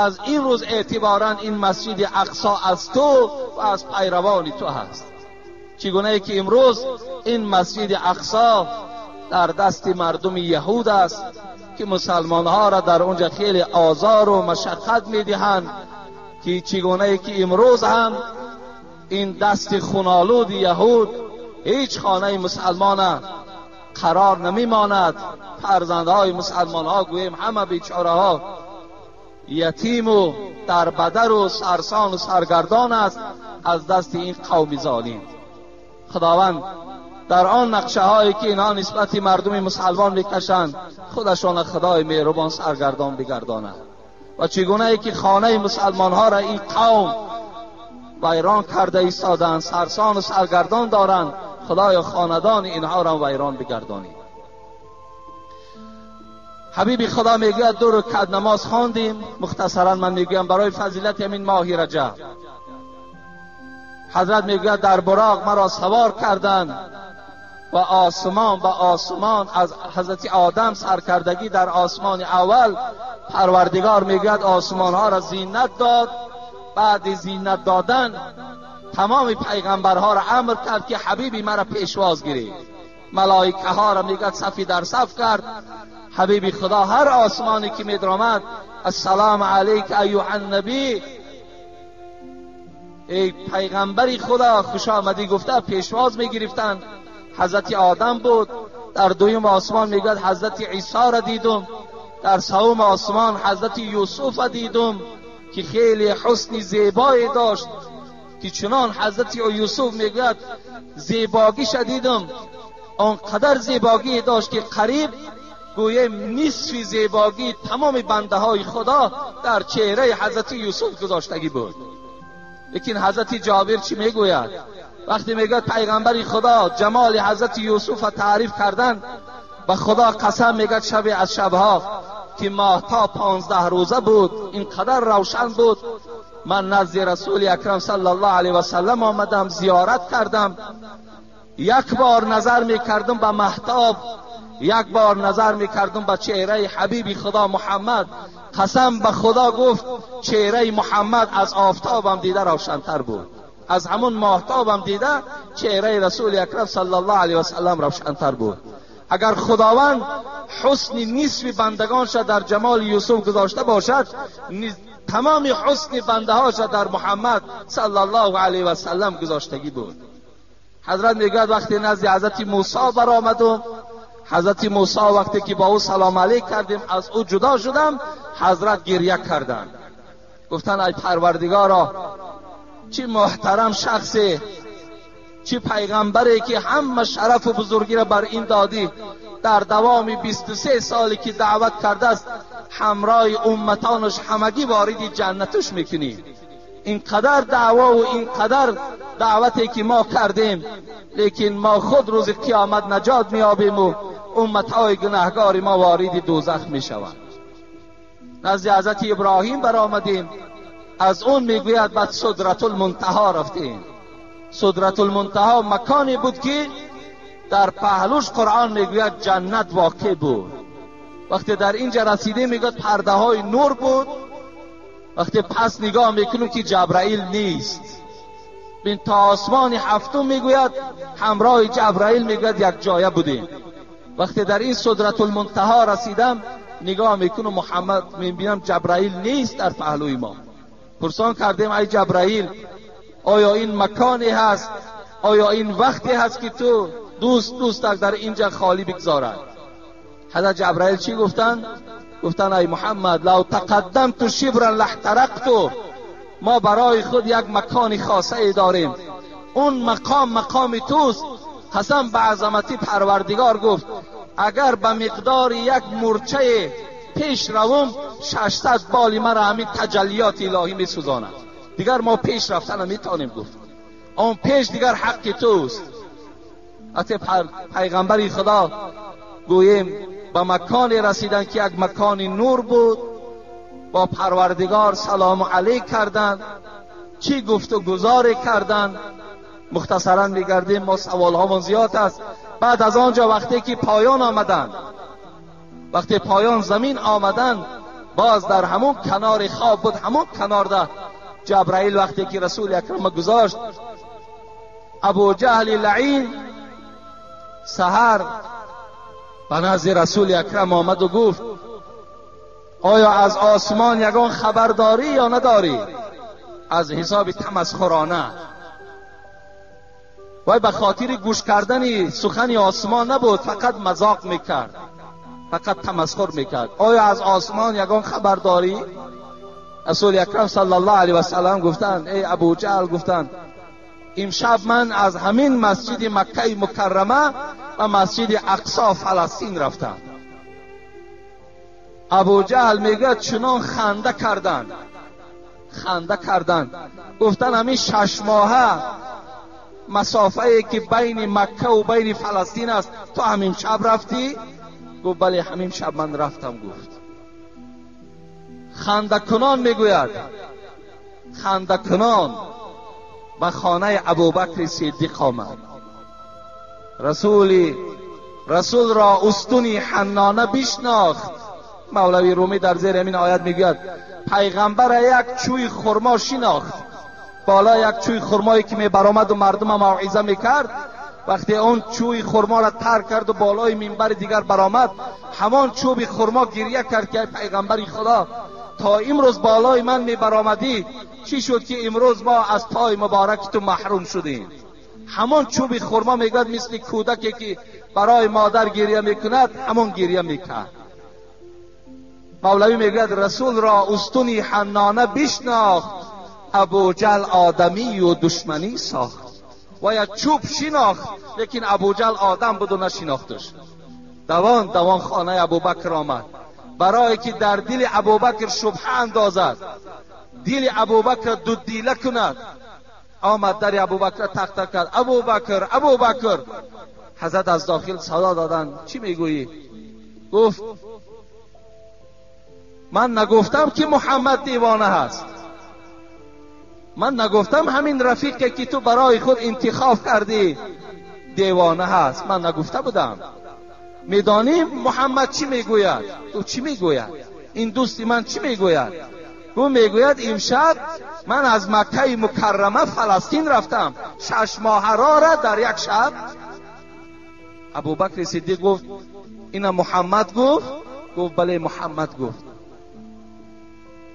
Аз ин рӯз эътиборан ин масҷиди Ақсо аз ту ва аз пайравони ту ҳаст. Чӣ гунае ки имрӯз ин масҷиди Ақсо дар дасти мардуми яҳуд аст ки мусалмонҳоро дар онҷа хеле озору машаққат медиҳанд, ки чӣ гунае ки имрӯз ҳам ин дасти хунолуди яҳуд ҳеҷ хонаи мусалмона қарор намемонад. Фарзандҳои мусалмонҳо гӯем ҳама бечораҳо ятиму дарбадару сарсону саргардон аст аз дасти ин қавми золим. Худованд дар он нақшаҳое ки инҳо нисбати мардуми мусалмон мекашанд, худашона Худои меҳрубон саргардон бигардонад. Ва чӣ гунае ки хонаи мусалмонҳоро ин қавм вайрон карда истоданд, сарсону саргардон доранд, Худоё хонадони инҳоро вайрон бигардонид. Ҳабиби Худо мегӯяд ду рукат намоз хондем. Мухтасаран ман мегӯям барои фазилати ҳамин моҳи Раҷаб. Ҳазрат мегӯяд дар буроқ маро савор карданд ва осмон ба осмон аз ҳазрати Одам саркардагӣ дар осмони аввал Парвардигор мегӯяд осмонҳоро зинат дод. Баъди зинат додан тамоми пайғамбарҳоро амр кард ки ҳабиби маро пешвоз гиред. Малоикаҳоро мегӯяд сафи дар саф кард. Ҳабиби Худо ҳар осмоне ки медаромад, ассалому алайка айюҳан набӣ, эй пайғамбари Худо хуш омадӣ гуфта пешвоз мегирифтанд. Ҳазрати Одам буд. Дар дуюм осмон мегӯяд ҳазрати Исоро дидум. Дар севум осмон ҳазрати Юсуфа дидум ки хеле ҳусни зебое дошт, ки чунон ҳазрати Юсуф мегӯяд зебогиша дидум, он қадар зебогӣ дошт ки қариб гӯем нисфи зебогии тамоми бандаҳои Худо дар чеҳраи ҳазрати Юсуф гузоштагӣ буд. Лекин ҳазрати Ҷобир чӣ мегӯяд? Вақте мегӯяд пайғамбари Худо ҷамоли ҳазрати Юсуфа таъриф кардан, ба Худо қасам мегӯяд шабе аз шабҳо ки моҳтоб 15 рӯза буд, ин қадар равшан буд, ман назди расули акрам саллаллоҳу алайҳи васаллам омадам, зиёрат кардам. Як бор назар мекардам ба маҳтоб, як бор назар мекардам ба чеҳраи ҳабиби Худо Муҳаммад. Қасам ба Худо гуфт чеҳраи Муҳаммад аз офтобам дида равшантар буд, аз ҳамон моҳтобам дида чеҳраи расули акрам саллаллоҳу алайҳи васаллам равшантар буд. اگر خداوند حسن نصف بندگانش در جمال یوسف گذاشته باشد، تمام حسن بنده هاش در محمد صلی الله علیه و سلم گذاشتگی بود. حضرت میگوید وقتی نزد حضرت موسی برآمدم، حضرت موسی وقتی که با او سلام علیک کردیم از او جدا شدم، حضرت گریه کردند، گفتند ای پروردگارا، چه محترم شخصی، چه پیغمبری که همه شرف و بزرگی را بر این دادی، در دوام 23 سالی که دعوت کرده است همراه امتانش همگی وارد جنتش میکنی. اینقدر دعوا و اینقدر دعوتی که ما کردیم، لیکن ما خود روز قیامت نجات میابیم و امتهای گناهگار ما وارد دوزخ میشوند. نزد حضرت ابراهیم برآمدیم، از اون میگوید بعد سدرة المنتها رفتیم. سدرة المنتها مکانی بود که در پهلوش قرآن میگوید جنت واقع بود. وقتی در اینجا رسیدیم میگوید پرده های نور بود. وقتی پس نگاه میکنیم که جبرائیل نیست، بین تا آسمان هفتم میگوید همراه جبرائیل میگوید یک جایه بودیم. وقتی در این سدرة المنتها رسیدم نگاه میکنم محمد، میبینم جبرائیل نیست در پهلوی ما. پرسان کردیم ای جبرائیل، آیا این مکانی هست، آیا این وقتی هست که تو دوست در اینجا خالی بگذارد؟ حضرت جبرائیل چی گفتن؟ گفتن ای محمد، لو تقدمت شبرا لاحترقت. ما برای خود یک مکان خاصه داریم، اون مقام مقام توست. قسم به عظمتی پروردگار گفت اگر به مقدار یک مورچه پیش روم 600 بال مرا همین تجلیات الهی میسوزاند، دیگر ما پیش رفتن نمیتونیم. گفت آن پیش دیگر حق توست. حتی پیغمبر خدا گوییم به مکان رسیدن که یک مکان نور بود، با پروردگار سلام علیک کردند، چی گفت و گزار کردند. مختصرا میگردیم، ما سوال هامون زیاد است. بعد از آنجا وقتی که پایان آمدند، وقتی پایان زمین آمدند، باز در همون کنار خواب بود، همون کنار ده جبرائیل وقتی که رسول اکرم گذاشت، ابو جهل لعین سحر به نزد رسول اکرم آمد و گفت آیا از آسمان یگان خبر داری یا نداری؟ از حساب تمسخرانه، وای به خاطر گوش کردن سخن آسمان نبود، فقط مذاق میکرد، فقط تمسخر میکرد. آیا از آسمان یگان خبر داری؟ رسول اکرم صلی الله علیه و سلم گفتند ای ابو جهل، گفتند امشب من از همین مسجد مکه مکرمه و مسجد اقصا فلسطین رفتم. ابو جهل میگه چنان خنده کردند، خنده کردند، گفتن همین 6 ماهه مسافه که بین مکه و بین فلسطین است تو همین شب رفتی؟ گفت بله همین شب من رفتم. گفت خنده کنان میگوید، خنده کنان به خانه ابوبکر صدیق آمد. رسول را استونی حنانه بشناخت. مولوی رومی در زیر همین آیت میگوید پیغمبر یک چوی خرما شناخت، بالا یک چوی خرمایی که می برآمد و مردم موعظه میکرد، وقتی اون چوی خرما را ترک کرد و بالای منبر دیگر برآمد، همان چوب خرما گریه کرد که پیغمبر خدا تا امروز بالای من می برآمدی، چی شد که امروز ما از پای مبارک تو محروم شدیم؟ همان چوب خرما میگوید مثل کودکی که برای مادر گریه میکند همان گریه میکرد. مولوی میگوید رسول را استونی حنانه بشناخت، ابوجهل آدمی و دشمنی ساخت. و یک چوب شناخت، لیکن ابوجهل آدم بود و نشناختش. دوان دوان خانه ابوبکر آمد برای که در دل ابوبکر شبهه اندازد، دل ابوبکر دو دیله کند. آمد در ابوبکر تق تق کرد، ابوبکر ابوبکر. حضرت از داخل صدا دادند چی میگویی؟ گفت من نگفتم که محمد دیوانه هست، من نگفتم همین رفیقی که تو برای خود انتخاب کردی دیوانه هست، من نگفته بودم. میدانیم محمد چی میگوید؟ تو چی میگوید؟ این دوستی من چی میگوید؟ او میگوید امشب من از مکه مکرمه فلسطین رفتم، 6 ماه را در یک شب. Абубакр Сиддиқ гуфт ина Муҳаммад гуфт? Гуфт бале, Муҳаммад гуфт.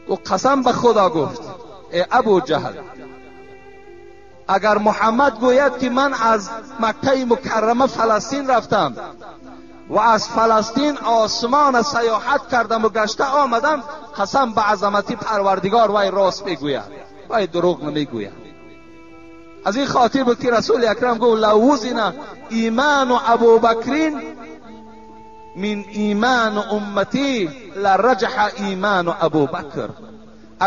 Гуфт қасам ба Худо, гуфт эй Абу Ҷаҳл, агар Муҳаммад гӯяд ки ман аз Маккаи Мукаррама Фаластин рафтам ва аз Фаластин осмон саёҳат кардам ва гашта омадам, қасам ба азамати Парвардигор, вай рост мегӯяд, вай дурӯғ намегӯяд. Аз ин хотир буд ки Расули Акрам гуфт лав вузина иману Абубакрин мин иману умматӣ лараҷаҳа иману Абубакр.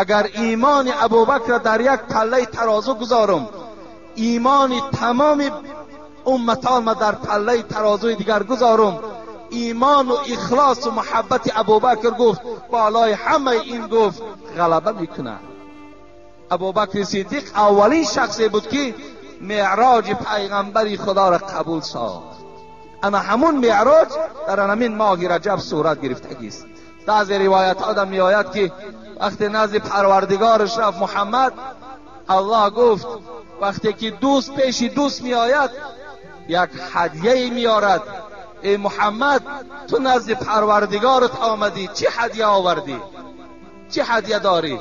Агар имони Абубакрро дар як паллаи тарозу гузорам, имони тамоми умматонро дар паллаи тарозуи дигар гузорам, имону ихлосу муҳаббати Абубакр гуфт болои ҳамаи ин гуфт ғалаба мекунад. Абубакри Сиддиқ аввалин шахсе буд ки меъроҷи пайғамбари Худоро қабул сохт. Ана ҳамун меъроҷ дар ҳамин моҳи Раҷаб сурат гирифтагист. Баъзе ривоятҳо меояд ки вақте назди Парвардигораш рафт Муҳаммад, Аллоҳ гуфт вақте ки дӯст пеши дӯст меояд як ҳадияе меорад. Эй Муҳаммад, ту назди Парвардигорат омадӣ, чӣ ҳадия овардӣ? Чӣ ҳадия дорӣ?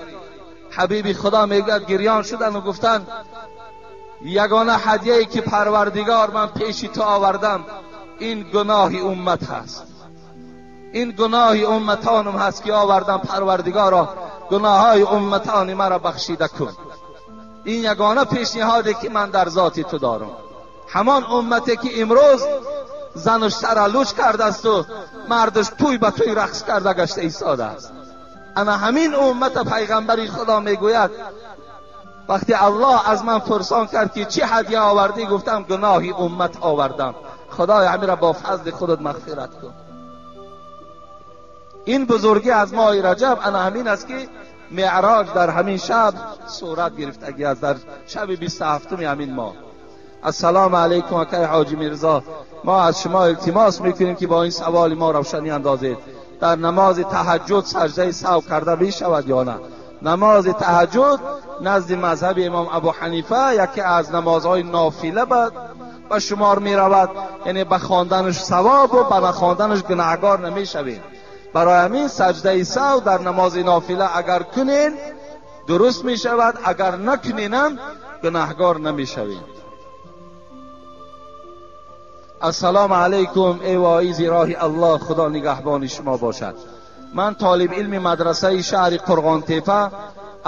Ҳабиби Худо мегӯяд гирён шуданд ва гуфтанд ягона ҳадияе ки Парвардигор ман пеши ту овардам ин гуноҳи уммат ҳаст. Ин гуноҳи умматонам ҳаст ки овардам, Парвардигоро гуноҳҳои умматони маро бахшида кун. Ин ягона пешниҳоде ки ман дар зоти ту дорам. Ҳамон уммате ки имрӯз занаш саралуч кардасту мардаш тӯй ба тӯй рақс карда гашта истодааст. Ана ҳамин уммата пайғамбари Худо мегӯяд вақте Аллоҳ аз ман пурсон кард ки чӣ ҳадия овардӣ, гуфтам гуноҳи уммат овардам. Худоё ҳаминро бо фазли худат мағфират кун. Ин бузургӣ аз моҳи Раҷаб ана ҳамин аст ки меъроҷ дар ҳамин шаб сурат гирифтагӣ аст, дар шаби 27-уми ҳамин моҳ. Ассалому алайкум акай Ҳоҷи Мирзо, мо аз шумо илтимос мекунем ки бо ин саволи мо равшанӣ андозед. Дар намози таҳаҷҷуд саҷдаи саҳв карда мешавад ё на? Намози таҳаҷҷуд назди мазҳаби имом Абу Ҳанифа яке аз намозҳои нофила ба шумор меравад, яъне ба хонданаш савоб ва ба нахонданаш гунаҳгор намешавем. Барои ҳамин саҷдаи саҳв дар намози нофила агар кунен дуруст мешавад, агар накуненам гунаҳгор намешавем. Ассалому алайкум эй воизи роҳи Аллоҳ, Худо нигаҳбони шумо бошад. Ман толиби илми мадрасаи шаҳри Қурғонтепа,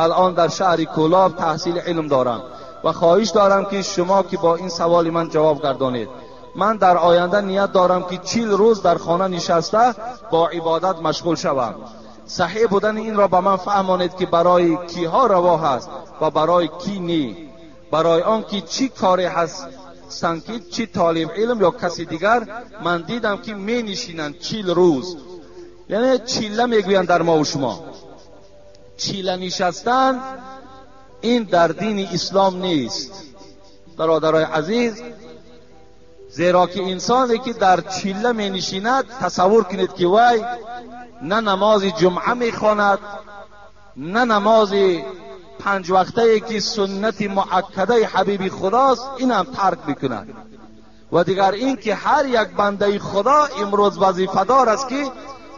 алон дар шаҳри Кӯлоб таҳсили илм дорам ва хоҳиш дорам ки шумо ки бо ин саволи ман ҷавоб гардонед. Ман дар оянда ният дорам ки 40 рӯз дар хона нишаста бо ибодат машғул шавам. Саҳеҳ будани инро ба ман фаҳмонед ки барои киҳо раво ҳаст ва барои ки не, барои он ки чӣ коре ҳастанд ки чӣ толиб илм ё каси дигар ман дидам ки менишинанд 40 рӯз, яъне чилла мегӯянд дар мо ва шумо. Чилла нишастан ин дар дини ислом нест, бародарои азиз, зеро ки инсоне ки дар чилла менишинад, тасаввур кунед ки вай на намози ҷумъа мехонад, на намози панҷ вақтае ки суннати муаккадаи ҳабиби Худост, инам тарк мекунад. Ва дигар ин ки ҳар як бандаи Худо имрӯз вазифадор аст ки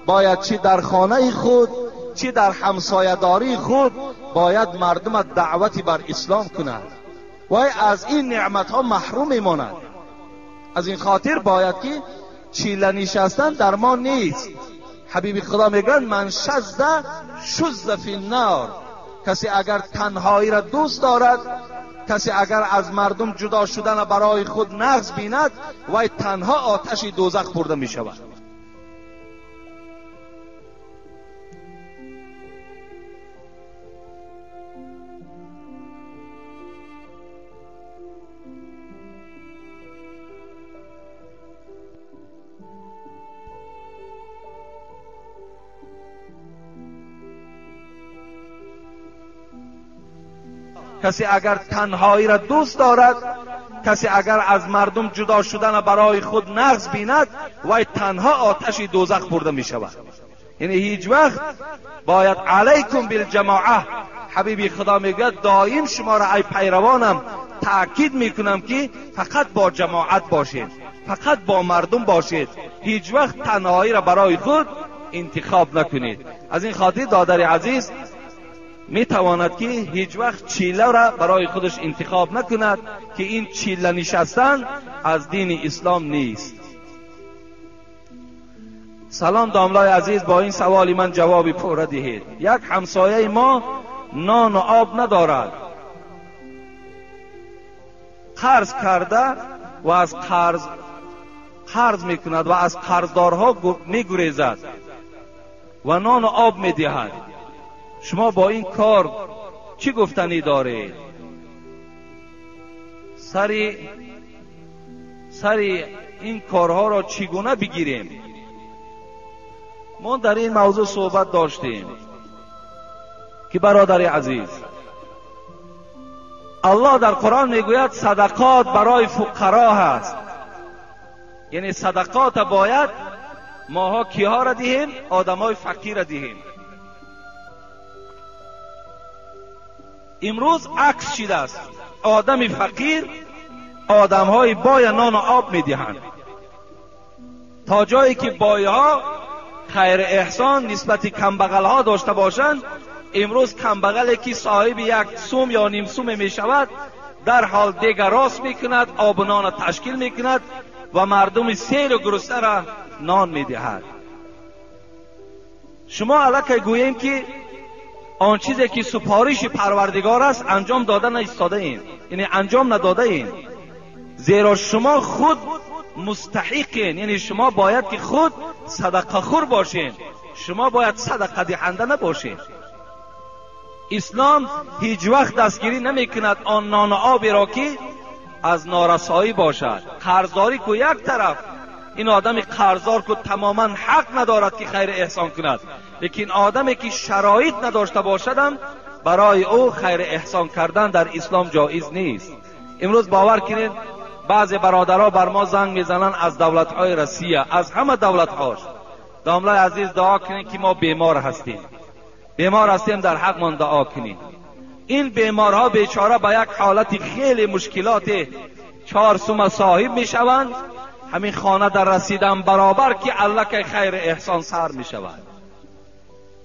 бояд чӣ дар хонаи худ, чӣ дар ҳамсоядории худ бояд мардума даъвати бар ислом кунад. Вай аз ин неъматҳо маҳрум мемонад. Аз ин хотир бояд ки чилла нишастан дар мо нест. Ҳабиби Худо мегӯяд ман шазза шузза фи ннор. Касе агар танҳоиро дӯст дорад, касе агар аз мардум ҷудо шудана барои худ нағз бинад, вай танҳо оташи дӯзах бурда мешавад. Касе агар танҳоиро дӯст дорад, касе агар аз мардум ҷудо шудана барои худ нағз бинад, вай танҳо оташи дӯзах бурда мешавад. Яъне ҳеҷ вақт бояд алайкум билҷамоа. Ҳабиби Худо мегӯяд доим шуморо ай пайравонам таъкид мекунам ки фақат бо ҷамоат бошед. فقط با مردم باشید، هیچ وقت تنهایی را برای خود انتخاب نکنید. از این خاطر دادر عزیز میتواند که هیچ وقت چیله را برای خودش انتخاب نکند که این چیله نشستن از دین اسلام نیست. سلام داملای عزیز، با این سوال من جوابی پوره دهید. یک همسایه ما نان و آب ندارد، قرض کرده و از قرض میکند و از قرضدارها میگریزد و نان و آب میدهد. شما با این کار چی گفتنی دارید؟ سری این کارها را چگونه بگیریم؟ ما در این موضوع صحبت داشتیم که برادر عزیز، الله در قرآن میگوید صدقات برای فقرا هست. یعنی صدقات باید ماها کیها را دهیم؟ آدمای فقیر را دهیم. امروز عکس شده است، آدم فقیر آدمهای بای نان و آب میدهند، تا جایی که بایها خیر احسان نسبت کمبغلها داشته باشند. امروز کمبغلی که صاحب یک سوم یا نیم سوم می شود در حال دیگر راست می کند، آب و نان تشکیل می کند و مردم سیر و گرسنه را نان می دهد. شما الکی گوییم که آن چیزی که سپارش پروردگار است انجام داده نایستاده ایم، یعنی انجام نداده ایم، زیرا شما خود مستحقین، یعنی شما باید که خود صدقه خور باشین، شما باید صدقه دهنده نباشین. اسلام هیچ وقت دستگیری نمی کند آن نان و آبی را که از نارسایی باشد. قرضداری کو یک طرف، این آدم قرضدار که تماما حق ندارد که خیر احسان کند، لیکن آدمی که شرایط نداشته باشدم برای او خیر احسان کردن در اسلام جایز نیست. امروز باور کنید بعضی برادرها بر ما زنگ میزنن از دولت‌های روسیه، از همه دولت‌هاش، داملای عزیز دعا کنید که ما بیمار هستیم، بیمار هستیم، در حقمان دعا کنید. این بیمارها بیچاره با یک حالت خیلی مشکلات 4 سوم صاحب میشوند، همین خانه در رسیدن برابر که الله که خیر احسان سر میشود.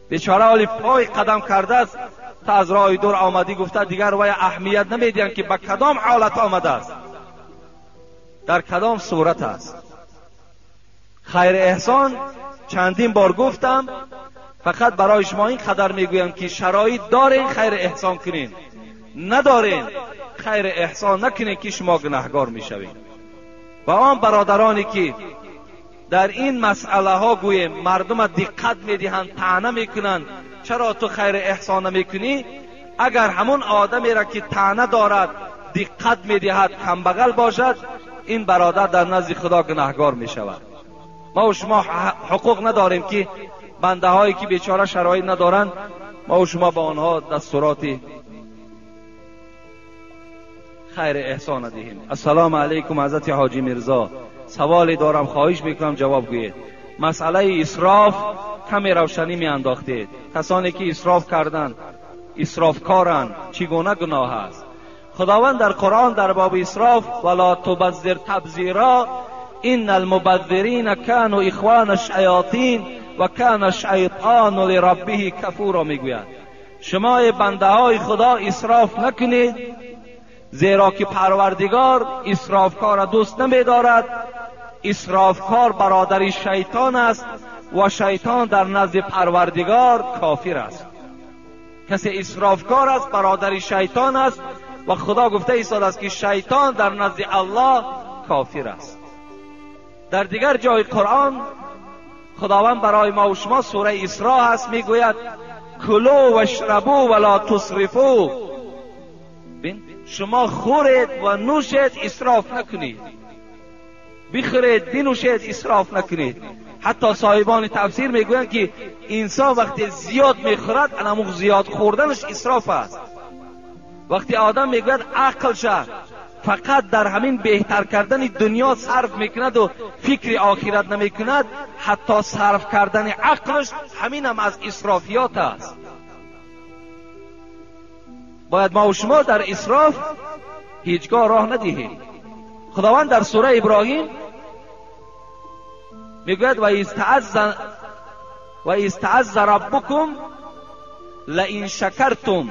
بیچاره حالی پای قدم کرده است تا از راه دور آمدی گفته دیگر وی اهمیت نمیدین که به کدام حالت آمده است، در کدام صورت است. خیر احسان چندین بار گفتم، فقط برای شما این قدر میگویم که شرایط دارین خیر احسان کنین، ندارین خیر احسان نکنین که شما گناهگار میشوین. و آن برادرانی که در این مسئله ها گویم مردم دقت میدهند، طعنه میکنند چرا تو خیر احسان نمیکنی، اگر همون آدمی را که طعنه دارد دقت میدهد کمبغل باشد، این برادر در نزد خدا گناهگار میشود. ما و شما حقوق نداریم که بنده هایی که بیچاره شرایط ندارند ما و شما با آنها دستورات خیر احسان دهیم. السلام علیکم حضرت حاجی میرزا، سوالی دارم خواهش میکنم جواب گویید. مسئله اسراف کمی روشنی می انداختید. کسانی که اسراف کردند، اسرافکارند، چگونه گناه است؟ خداوند در قرآن در باب اسراف ولا تبذر تبذیرا ان المبذرین كانوا اخوان الشیاطین و کان الشیطان لربه کفورا میگوید. شما بنده های خدا اسراف نکنید، زیرا که پروردگار اسرافکار را دوست نمیدارد. اسرافکار برادر شیطان است و شیطان در نزد پروردگار کافر است. کسی اسرافکار است برادر شیطان است و خدا گفته ایستاده است که شیطان در نزد الله کافر است. در دیگر جای قرآن خداوند برای ما و شما سوره اسراء هست، میگوید کلوا واشربوا ولا تسرفوا. شما خورید و نوشید اسراف نکنید، بخورید بنوشید اسراف نکنید. حتی صاحبان تفسیر میگویند که انسان وقتی زیاد میخورد انمو زیاد خوردنش اسراف است. وقتی آدم میگوید عقل شد فقط در همین بهتر کردن دنیا صرف میکند و فکر آخرت نمیکند، حتی صرف کردن عقلش همین هم از اسرافیات است. باید ما و شما در اسراف هیچگاه راه ندهیم. خداوند در سوره ابراهیم میگوید و اذ تعذ ربکم لئن شکرتم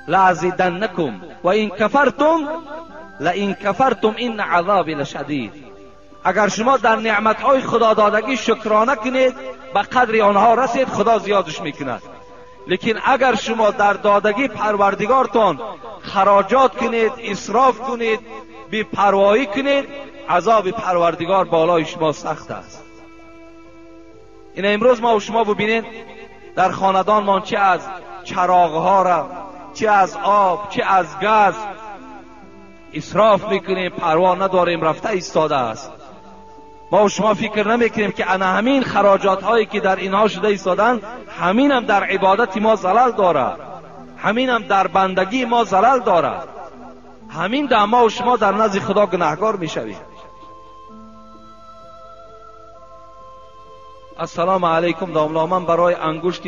لازیدنکم و این کفرتم لئن کفرتم این عذابی لشدید. اگر شما در نعمتهای خدا دادگی شکرانه کنید، به قدر آنها رسید، خدا زیادش میکند. لیکن اگر شما در دادگی پروردگارتان خراجات کنید، اسراف کنید، بی‌پروایی کنید، عذاب پروردگار بالای شما سخت است. این امروز ما و شما ببینید در خاندان ما چه از چراغها را، چه از آب، چه از گاز اسراف میکنیم، پروا نداریم، رفته ایستاده است. ما و شما فکر نمیکنیم که انا همین خراجات هایی که در اینها شده ایستادن، همین هم در عبادت ما زلل دارد، همین هم در بندگی ما زلل دارد، همین در ما و شما در نزد خدا گناهگار میشویم. السلام علیکم داملا، من برای انگشت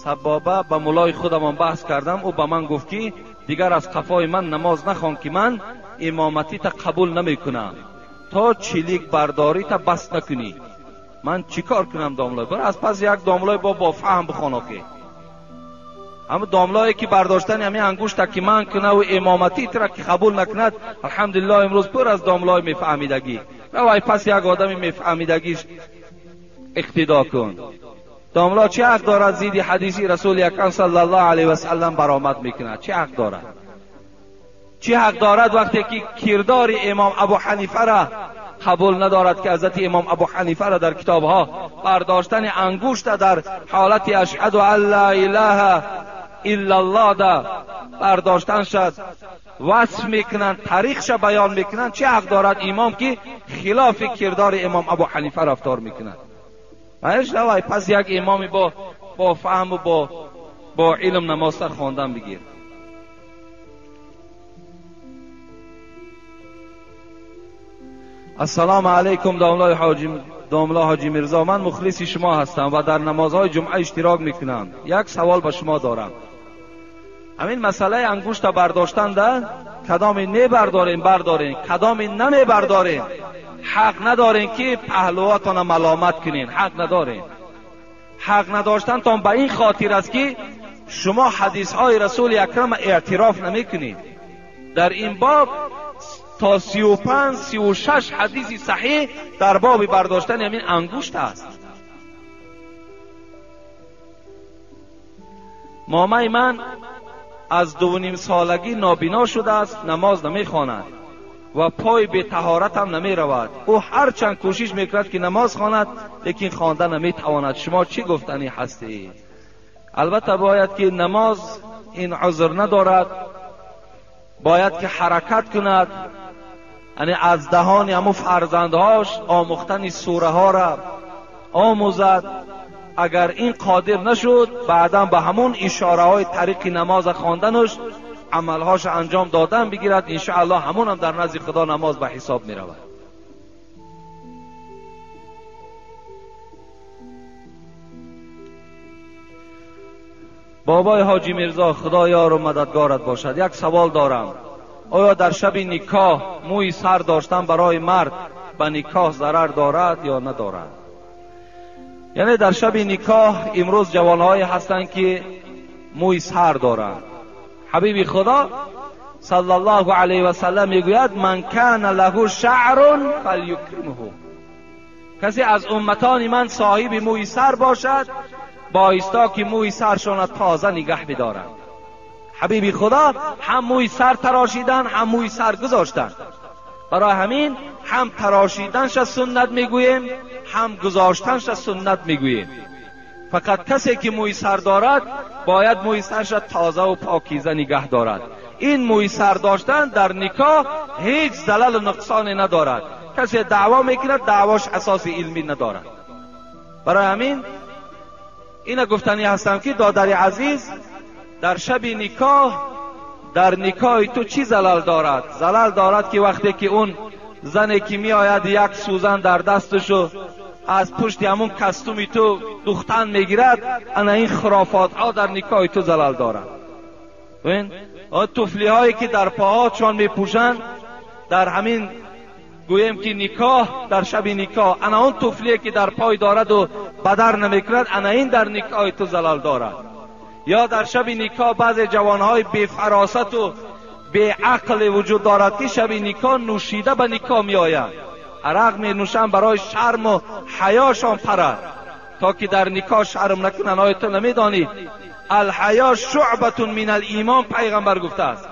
سبابه به مولای خودمان بحث کردم، او به من گفت که دیگر از قفای من نماز نخوان که من امامتی تا قبول نمیکنم تا چلیک برداری تا بس نکنی. من چیکار کنم داملای؟ بر از پس یک داملای با فهم بخوانه که همه داملایی که برداشتن همین انگشت که من کنه و امامتی ترا که قبول نکند، الحمدلله امروز پر از داملای میفهمیدگی. روای پس یک آدمی میفهمیدگیش اقتدا کن. داملا چه حق دارد زید حدیثی رسول اکرم صلی الله علیه و سلم برآمد میکند؟ چه حق دارد؟ چه حق دارد وقتی که کردار امام ابو حنیفه را قبول ندارد که حضرت امام ابو حنیفه را در کتابها برداشتن انگشت در حالت اشهد ان لا اله الا الله دا برداشتن شد وصف میکنند، تاریخش بیان میکنند؟ چه حق دارد امام که خلاف کردار امام ابو حنیفه رفتار میکند؟ روای پس یک امامی با فهم و با علم نماز خواندن بگیر. السلام علیکم داملا حاجی میرزا، من مخلص شما هستم و در نمازهای جمعه اشتراک میکنم. یک سوال به شما دارم. همین مسئله انگشت برداشتن ده کدامی نبرداریم برداریم، کدامی نمیبرداریم. حق ندارین که پهلواتان ملامت کنین، حق ندارین. حق نداشتن تان به این خاطر است که شما حدیث های رسول اکرم اعتراف نمیکنید. در این باب تا 35 36 حدیث صحیح در باب برداشتن همین انگشت است. مامای من از 2.5 سالگی نابینا شده است، نماز نمیخواند و پای به طهارت هم نمی رود. او هرچند کوشش میکرد که نماز خواند لیکن خوانده نمیتواند. شما چی گفتنی هستی؟ البته باید که نماز این عذر ندارد، باید که حرکت کند، یعنی از دهان همو فرزندهاش آموختن سوره ها را آموزد. اگر این قادر نشد بعدا به همون اشاره های طریق نماز خواندنش عملهاش انجام دادن بگیرد، انشاءالله همون هم در نزد خدا نماز به حساب می رود. بابای حاجی میرزا، خدا یار و مددگارت باشد. یک سوال دارم. آیا در شب نکاح موی سر داشتن برای مرد به نکاح ضرر دارد یا ندارد؟ یعنی در شب نکاح امروز جوانهایی هستند که موی سر دارند. حبیب خدا صلی الله علیه و سلم میگوید من کان له شعر فلیکرمه، کسی از امتان من صاحب موی سر باشد بایستا که موی سرشان تازه نگه بدارند. حبیب خدا هم موی سر تراشیدن هم موی سر گذاشتن. برای همین هم تراشیدنش سنت میگوییم هم گذاشتنش سنت میگوییم. فقط کسی که موی سر دارد باید موی سرش تازه و پاکیزه نگه دارد. این موی سر داشتن در نکاح هیچ زلل و نقصانی ندارد. کسی دعوا میکند دعواش اساس علمی ندارد. برای همین اینا گفتنی هستم که دادر عزیز، در شب نکاح در نکاح تو چی زلل دارد؟ زلل دارد که وقتی که اون زنی که می آید یک سوزن در دستشو از پشت همون کستومی تو دوختن میگیرد، انا این خرافات ها در نکاح تو زلل دارد. ببین طفلی هایی که در پاهاشان میپوشند در همین Гӯем ки никоҳ дар шаби никоҳ ана он туфлие ки дар пой дорад у бадар намекунад, ана ин дар никоҳи ту залал дорад. Ё дар шаби никоҳ баъзе ҷавонҳои бефаросату беақле вуҷуд дорад ки шаби никоҳ нӯшида ба никоҳ меоянд, арақ менӯшанд барои шарму ҳаёшон парад, то ки дар никоҳ шарм накунанд. Оё ту намедонӣ алҳаё шуъбатун мин алимон? Пайғамбар гуфтааст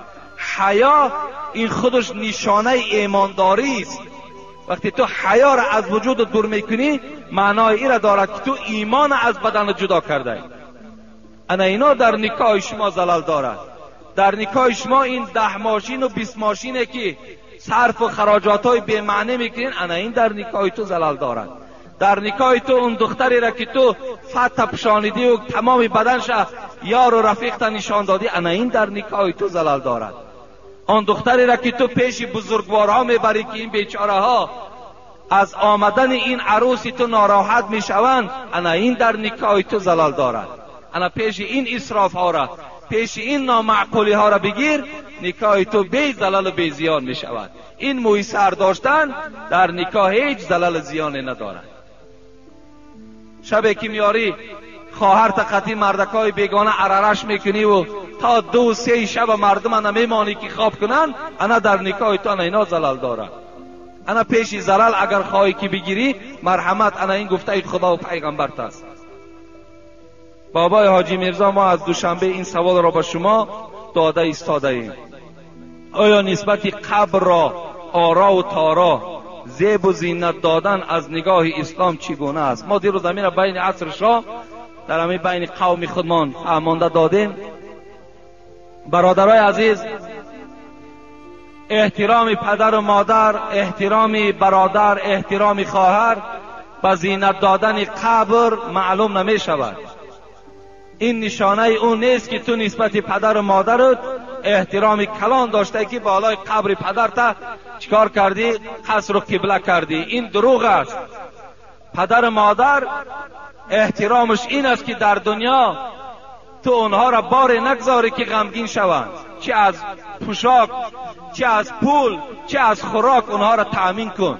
ҳаё ин худаш нишонаи имондорист. Вақте ту ҳаёро аз вуҷудат дур мекунӣ, маънои инро дорад ки ту имонро аз баданат ҷудо кардаӣ. Ана ино дар никоҳи шумо залал дорад. Дар никоҳи шумо ин 10 мошину 20 мошине ки сарфу хароҷотҳои бемаънӣ мекунин, ана ин дар никоҳи ту залал дорад. Дар никоҳи ту он духтареро ки ту фатта пӯшонидиву тамоми баданша ёру рафиқта нишон додӣ, ана ин дар никоҳи ту залал дорад. Он духтареро ки ту пеши бузургворҳо мебарӣ ки ин бечораҳо аз омадани ин арӯси ту нороҳат мешаванд, ана ин дар никоҳи ту залал дорад. Ана пеши ин исрофҳоро, пеши ин номаъқулиҳоро бигир, никоҳи ту безалалу безиён мешавад. Ин мӯи сар доштан дар никоҳ ҳеҷ залалу зиёне надорад. Шабе ки меорӣ хоҳарта қатъи мардакҳои бегона арараш мекуниву то 2-3 шаба мардума намемонӣ ки хоб кунанд, ана дар никоҳи ту ана ино залал дорад. Ана пеши залал агар хоҳӣ ки бигирӣ, марҳамат, ана ин гуфтаи худову пайғамбарт аст. Бобои ҳоҷӣ Мирзо, мо аз Душанбе ин саволро ба шумо дода истодаем. Оё нисбати қабрро орову торо, зебу зинат додан аз нигоҳи ислом чӣ гуна аст? Мо дирӯз амира байни аср шом дар ҳамин байни қавми худмон фаҳмонда додем. Бародарои азиз, эҳтироми падару модар, эҳтироми бародар, эҳтироми хоҳар ба зинат додани қабр маълум намешавад. Ин нишонаи ӯ нест ки ту нисбати падару модарат эҳтироми калон доштаӣ ки болои қабри падарта чикор кардӣ, қасру қибла кардӣ. Ин дурӯғ аст. Падару модар эҳтиромаш ин аст ки дар дунё ту онҳоро боре нагзорӣ ки ғамгин шаванд, чи аз пӯшок, чи аз пул, чи аз хӯрок онҳоро таъмин кун.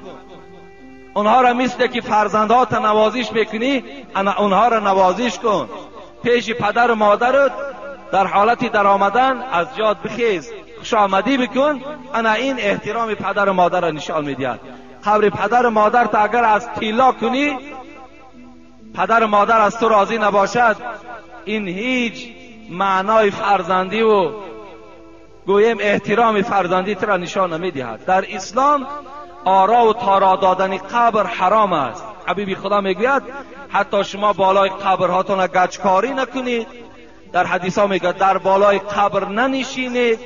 Онҳоро мисле ки фарзандҳота навозиш мекунӣ, ана онҳоро навозиш кун. Пеши падару модарат дар ҳолати даромадан аз ҷод бихез, хушомадӣ бикун. Ана ин эҳтироми падару модарро нишон медиҳад. Қабри падару модарта агар аз тилло кунӣ, падару модар аз ту розӣ набошад, ин ҳеҷ маънои фарзандиву гӯем эҳтироми фарзандӣ туро нишон намедиҳад. Дар ислом орову торо додани қабр ҳаром аст. Ҳабиби худо мегӯяд ҳатто шумо болои қабрҳотона гачкорӣ накунед. Дар ҳадисҳо мегӯяд дар болои қабр нанишинед,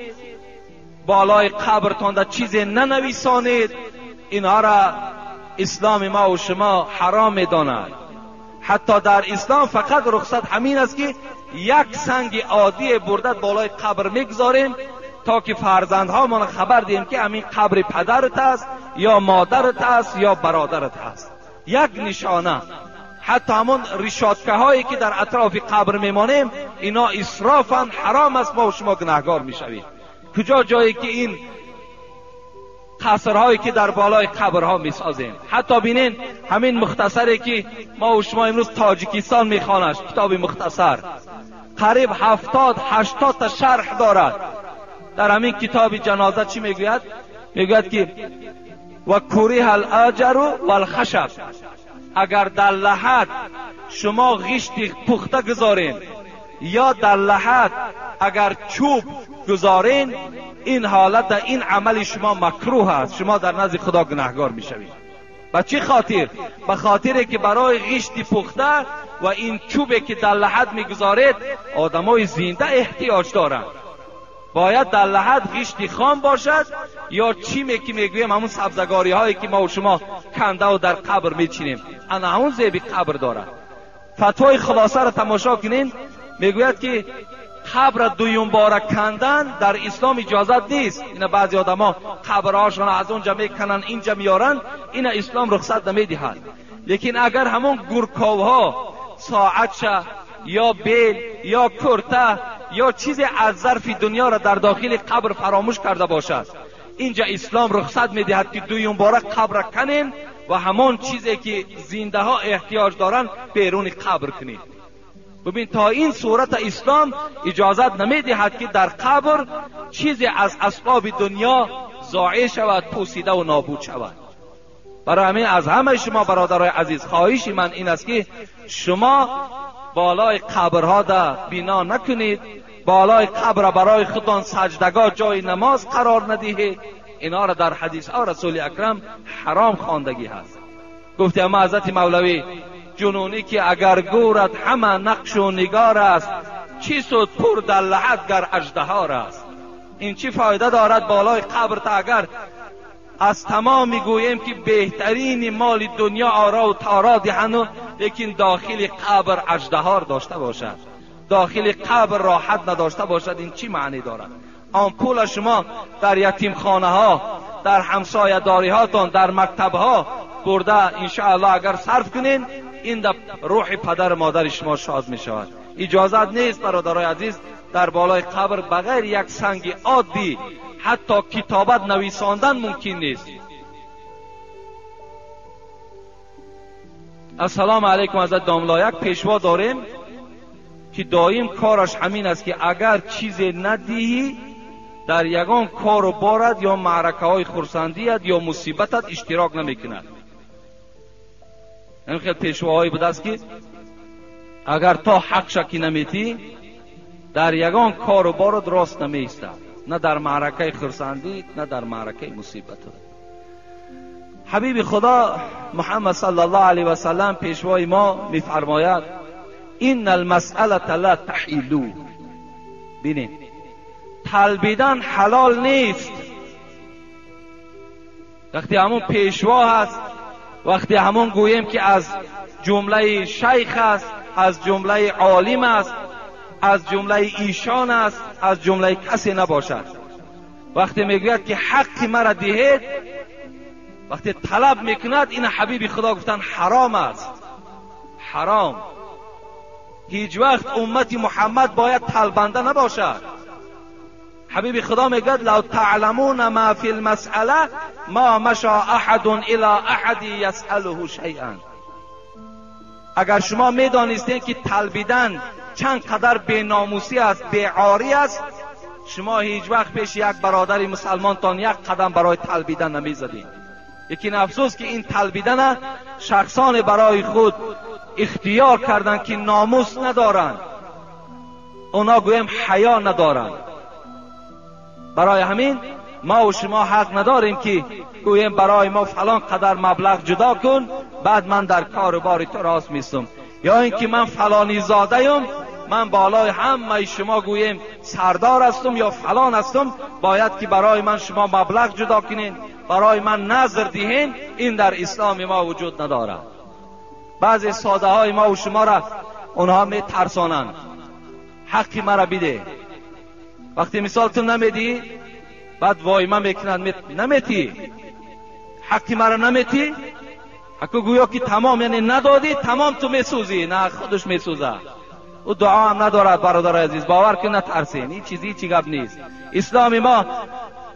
болои қабртонда чизе нанависонед. Инҳоро исломи мо ва шумо ҳаром медонад. Ҳатто дар ислом фақат рухсат ҳамин аст ки як санги оддие бурда болои қабр мегузорем то ки фарзандҳомон хабар диҳем ки ҳамин қабри падарат аст ё модарат аст ё бародарат аст. Як нишона. Ҳатто ҳамон ришоткаҳое ки дар атрофи қабр мемонем, ино исрофанд, ҳаром аст, мо шумо гунаҳгор мешавем. Куҷо ҷое ки ин қасрҳое ки дар болои қабрҳо месозем. Ҳатто бинен ҳамин мухтасаре ки мо ва шумо имрӯз Тоҷикистон мехонаш, китоби мухтасар қариб 70-80 та шарҳ дорад. Дар ҳамин китоби ҷаноза чӣ мегӯяд? Мегӯяд ки ва куриҳа алаҷару валхашаб, агар дар лаҳад шумо ғишти пухта гузорен ё дар лаҳад агар чӯб гузорен, ин ҳолат дар ин амали шумо макрӯҳ аст, шумо дар назди худо гунаҳгор мешавед. Ба чӣ хотир? Ба хотире ки барои ғишти пухта ва ин чӯбе ки дар лаҳад мегузоред одамои зинда эҳтиёҷ доранд. Бояд дар лаҳад ғишти хом бошад ё чиме ки мегӯем ҳамун сабзагориҳое ки мо ва шумо кандаву дар қабр мечинем, ана ҳамун зеби қабр дорад. Фатвои хулосаро тамошо кунем, мегӯяд ки қабра дуюмбора кандан дар ислом иҷозат нест. Ина баъзе одамо қабрҳошонро аз онҷа мекананд, инҷа меоранд, ина ислом рухсат намедиҳад. Лекин агар ҳамон гурковҳо соатша ё бел ё курта ё чизе аз зарфи дунёро дар дохили қабр фаромӯш карда бошад, Инҷа ислом рухсат медиҳад ки дуюм бора қабр канем ва ҳамон чизе ки зиндаҳо эҳтиёҷ доранд беруни қабр кунем. Бибин, то ин сурат ислом иҷозат намедиҳад ки дар қабр чизе аз асбоби дунё зоеъ шавад, пӯсида ва нобуд шавад. Барои ҳамин аз ҳамаи шумо бародарои азиз хоҳиши ман ин аст ки шумо болои қабрҳо да бино накунед, болои қабр барои худтон саҷдагоҳ ҷои намоз қарор надиҳед. Инҳоро дар ҳадисҳо расули акрам ҳаром хондагӣ ҳаст. Гуфти ама ҳазрати мавлавӣ: ҷунунӣ ки агар гӯрат ҳама нақшу нигор аст, чӣ суд пур дар лаҳат гар аждаҳор аст. Ин чӣ фоида дорад болои қабр та агар аз тамоми гӯем ки беҳтарини моли дунё оро ва таро диҳанд, лекин дохили қабр аждаҳор дошта бошад, дохили қабр роҳат надошта бошад, ин чӣ маънӣ дорад? Он пула шумо дар ятимхонаҳо, дар ҳамсоядориҳотон, дар мактабҳо бурда иншоаллоҳ агар сарф кунед, ин дар рӯҳи падару модари шумо шод мешавад. Иҷозат нест бародарои азиз дар болои қабр ба ғайри як санги оддӣ ҳатто китобат нависондан мумкин нест. Ассалому алайкум ҳазрат домло. Як пешво дорем ки доим кораш ҳамин аст ки агар чизе надиҳӣ дар ягон кору борад ё маъракаҳои хурсандият ё мусибатат иштирок намекунад. Ин хел пешвоҳое будааст ки агар то ҳақша ки наметӣ дар ягон кору борад рост намеистад, на дар маъракаи хурсандӣ, на дар маъракаи мусибат. Ҳабиби худо муҳаммад саллаллоҳу алайҳи васаллам пешвои мо мефармояд: ин алмасъалата ла таҳилу. Бинед, талбидан ҳалол нест. Вақте ҳамон пешво ҳаст, вақте ҳамон гӯем ки аз ҷумлаи шайх аст, аз ҷумлаи олим аст, аз ҷумлаи ишон аст, аз ҷумлаи касе набошад. Вақте мегӯяд ки ҳаққи маро диҳед, вақте талаб мекунад, ин ҳабиби худо гуфтан ҳаром аст. Ҳаром. Ҳеҷ вақт уммати муҳаммад бояд талбанда набошад. Ҳабиби худо мегӯяд: лав таъламуна ма фи лмасъала ма маша аҳадун ила аҳади ясъалуҳу шайъан. Агар шумо медонистед ки талбидан чанд қадар беномусӣ аст, беорӣ аст, шумо ҳеҷ вақт пеши як бародари мусалмонтон як қадам барои талбидан намезадед. Лекин афсӯс ки ин талбидана шахсоне барои худ ихтиёр карданд ки номус надоранд, اونا گویم حیا ندارند. برای همین ما و شما حق نداریم که گویم برای ما فلان قدر مبلغ جدا کن بعد من در کار بار تو راست میستم، یا اینکه من فلانی زاده من بالای همه شما گویم سردار هستم یا فلان هستم، باید که برای من شما مبلغ جدا کنین، برای من نظر دهین. این در اسلام ما وجود ندارد. بعضی ساده های ما و شما را اونها می ترسانند، حقی مرا بیده. وقتی مثال تو نمیدی بعد وایمه میکنند، نمیتی حقی مرا نمیتی، حقو گویا که تمام، یعنی ندادی تمام تو میسوزی، نه خودش میسوزه. او دعا هم ندارد. برادر عزیز باور که نترسین، این چیزی چی گپ نیست. اسلام ما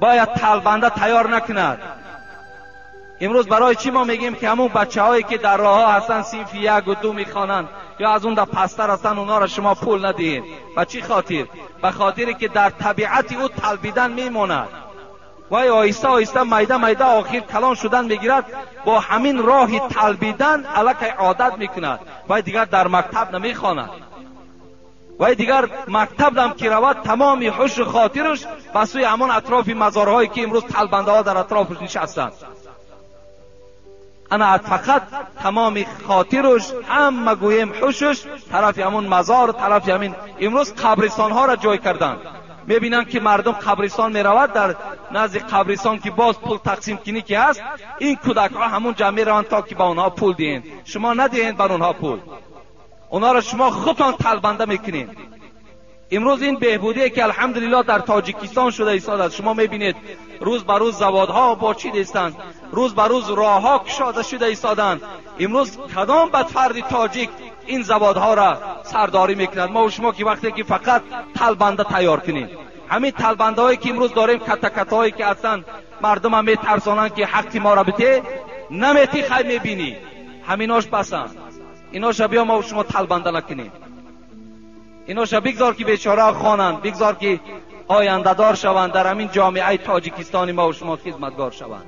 باید تلبنده تیار نکند. امروز برای چی ما میگیم که همون بچه هایی که در راه ها هستن صنف 1 و 2 میخوانند یا از اون در پستر هستن اونا را شما پول ندهید؟ به چی خاطر؟ به خاطری که در طبیعت او تلبیدن میماند. وای آهسته آهسته میده میده آخر کلان شدن میگیرد، با همین راه تلبیدن الکی عادت میکند. وای دیگر در مکتب نمیخواند، وای دیگر مکتب هم که رود تمام هوش خاطرش به سوی همان اطراف مزارهایی که امروز تلبنده ها در اطرافش نشستند. انا فقط تمام خاطرش همه گویم هوشش طرف همون مزار، طرف همین. امروز قبرستان ها را جای کردند. میبینن که مردم قبرستان میرود، در نزد قبرستان که باز پول تقسیم کنی که هست، این کودک ها همون جمع میروند تا که با اونها پول دهین. شما ندهین بر اونها پول، اونها را شما خودتان تلبنده میکنین. امروز این بهبودی که الحمدلله در تاجیکستان شده ایستاد است، شما میبینید روز به روز زوادها باچیده ایستند، روز به روز راهها کشاده شده ایستادند. امروز کدام بدفرد تاجیک این زوادها را سرداری میکند؟ ما و شما که وقتی که فقط تلبنده تیار کنیم، همین تلبنده هایی که امروز داریم، کتکت هایی که هستند، мардум метарсонанд ки ҳаққи моро бите, намети хай мебинӣ. Ҳаминош басанд. Иноша биё мо шумо талбанда накунем. Иноша бигзор ки бечора хонанд, бигзор ки ояндадор шаванд, дар ҳамин ҷомеаи тоҷикистони мо шумо хизматгор шаванд.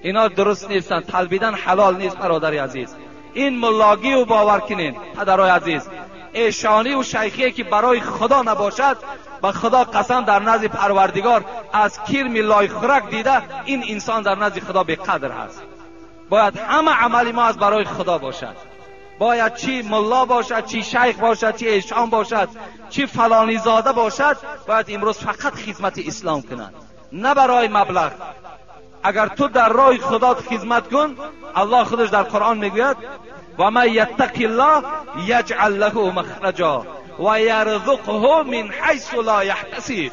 Ино дуруст нестанд, талбидан ҳалол нест бародари азиз. Ин муллогию бовар кунед падарои азиз, эшониву шайхие ки барои худо набошад, ба худо қасам дар назди парвардигор аз кирми лойхӯрак дида ин инсон дар назди худо беқадр ҳаст. Бояд ҳама амали мо аз барои худо бошад. Бояд чӣ мулло бошад, чӣ шайх бошад, чӣ эшон бошад, чӣ фалонизода бошад, бояд имрӯз фақат хизмати ислом кунад, на барои маблағ. Агар ту дар роҳи худот хизмат кун, аллоҳ худаш дар қуръон мегӯяд: ва ман яттақиллоҳ яҷъал лаҳу махраҷо ва ярзуқҳу мин ҳайсу ло яҳтасиб.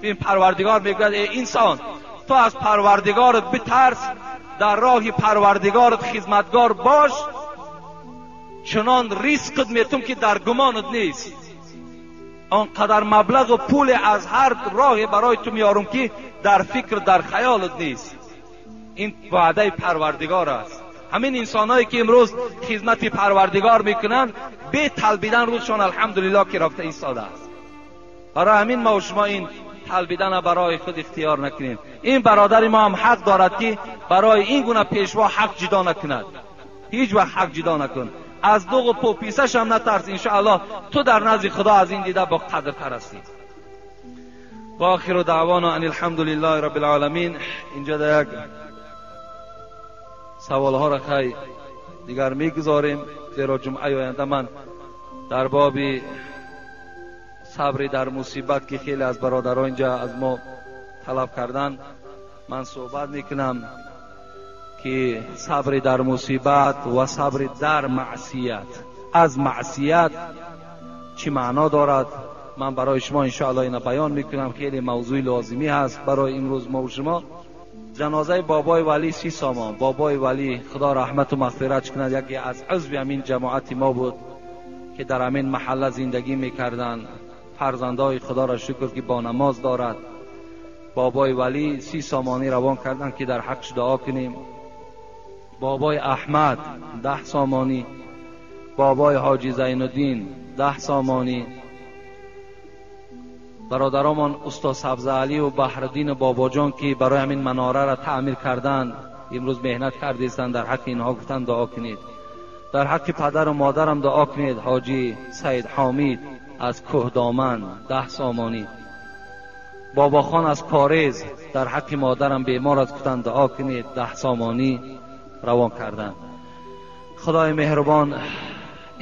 Ин парвардигор мегӯяд: эй инсон, ту аз парвардигорат битарс, дар роҳи парвардигорат хизматгор бош, чунон ризқат метум ки дар гумонат нест. Он қадар маблағу пуле аз ҳар роҳе барои ту меорум ки дар фикр, дар хаёлат нест. Ин ваъдаи парвардигор аст. Ҳамин инсонҳое ки имрӯз хизмати парвардигор мекунанд, беталбидан рӯзшон алҳамдулиллоҳ ки рафта истодааст. Барои ҳамин мо шумо ин талбидана барои худ ихтиёр накунем. Ин бародари мо ҳам ҳақ дорад ки барои ин гуна пешво ҳақ ҷудо накунад. Ҳеҷ вақт ҳақ ҷудо накун. Аз дуғу пӯписаш ҳам натарс, иншоаллоҳ ту дар назди худо аз ин дида бо қадртар ҳастӣ. ва охиру даъвона ан алҳамдулиллоҳи рабби алоламин. Инҷа да як саволҳоро хай дигар мегузорем, зеро ҷумъаи оянда ман дар боби сабри дар мусибат ки хеле аз бародарон инҷа аз мо талаб карданд, ман суҳбат мекунам ки сабри дар мусибат ва сабри дар маъсият, аз маъсият чӣ маъно дорад, ман барои шумо иншоаллоҳ ина баён мекунам. Хеле мавзӯи лозимӣ ҳаст барои имрӯз мо шумо. Ҷанозаи бобои валӣ 30 сомон. Бобои валӣ худо раҳмату мағфират кунад, яке аз узви ҳамин ҷамоати мо буд ки дар ҳамин маҳалла зиндагӣ мекарданд. Фарзандои худоро шукр ки бо намоз дорад. Бобои валӣ 30 сомонӣ равон карданд ки дар ҳаққш дуо кунем. Бобои аҳмад 10 сомонӣ, бобои ҳоҷи зайнуддин 10 сомонӣ, бародаромон устод сабзаалию баҳриддину бобоҷон ки барои ҳамин манораро таъмир карданд, имрӯз меҳнат кардистанд, дар ҳаққи инҳо гуфтанд дуо кунед. Дар ҳаққи падару модарам дуо кунед. Ҳоҷи саид ҳомид аз кӯҳдоман 10 сомонӣ, бобохон аз корез дар ҳаққи модарам бемор аст гуфтанд дуо кунед, 10 сомонӣ равон карданд. Худои меҳрубон,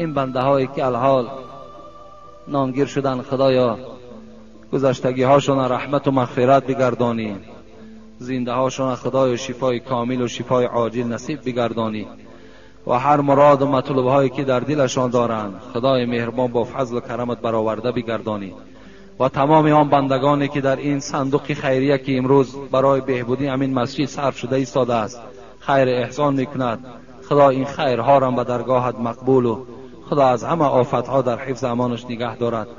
ин бандаҳое ки алҳол нонгир шуданд, худоё гузаштагиҳошона раҳмату мағфират бигардонӣ, зиндаҳошона худоё шифои комилу шифои оҷил насиб бигардонӣ ва ҳар муроду матлубҳое ки дар дилашон доранд, худои меҳрубон бо фазлу карамат бароварда бигардонӣ ва тамоми он бандагоне ки дар ин сандуқи хайрия ки имрӯз барои беҳбудии ҳамин масҷид сарф шуда истодааст хайр эҳсон мекунад, худо ин хайрҳоро ба даргоҳат мақбулу худо аз ҳама офатҳо дар ҳифз амонаш нигаҳ дорад.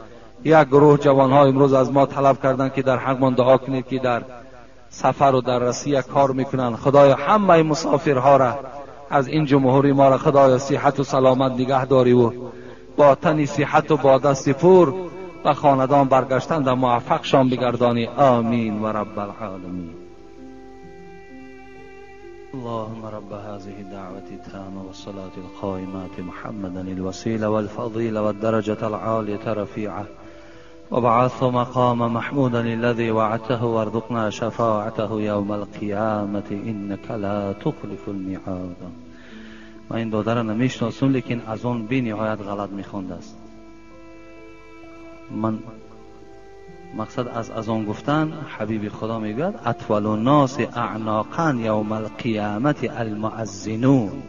Як гурӯҳ ҷавонҳо имрӯз аз мо талаб карданд ки дар ҳақмон дуо кунед ки дар сафару дар Россия кор мекунанд. Худоё ҳамаи мусофирҳоро аз ин ҷумҳури моро худоё сиҳату саломат нигаҳ дориву бо тани сиҳату бо дасти пур ба хонадон баргаштан дар муваффақшон бигардонӣ. Амин ва раббалъоламин. اللهم رب هذه الدعوة التامة والصلاة القائمة محمدا الوسيلة والفضيلة والدرجة العالية رفيعة وابعثه مقام محمودا الذي وعدته وارزقنا شفاعته يوم القيامة إنك لا تخلف الميعاد. من این دادر نمیشناسم، لیکن از آن بی نهایت غلط میخوند است. من مقصد از آن گفتن حبیب خدا میگوید اطول الناس اعناقا یوم القیامت المؤذنون.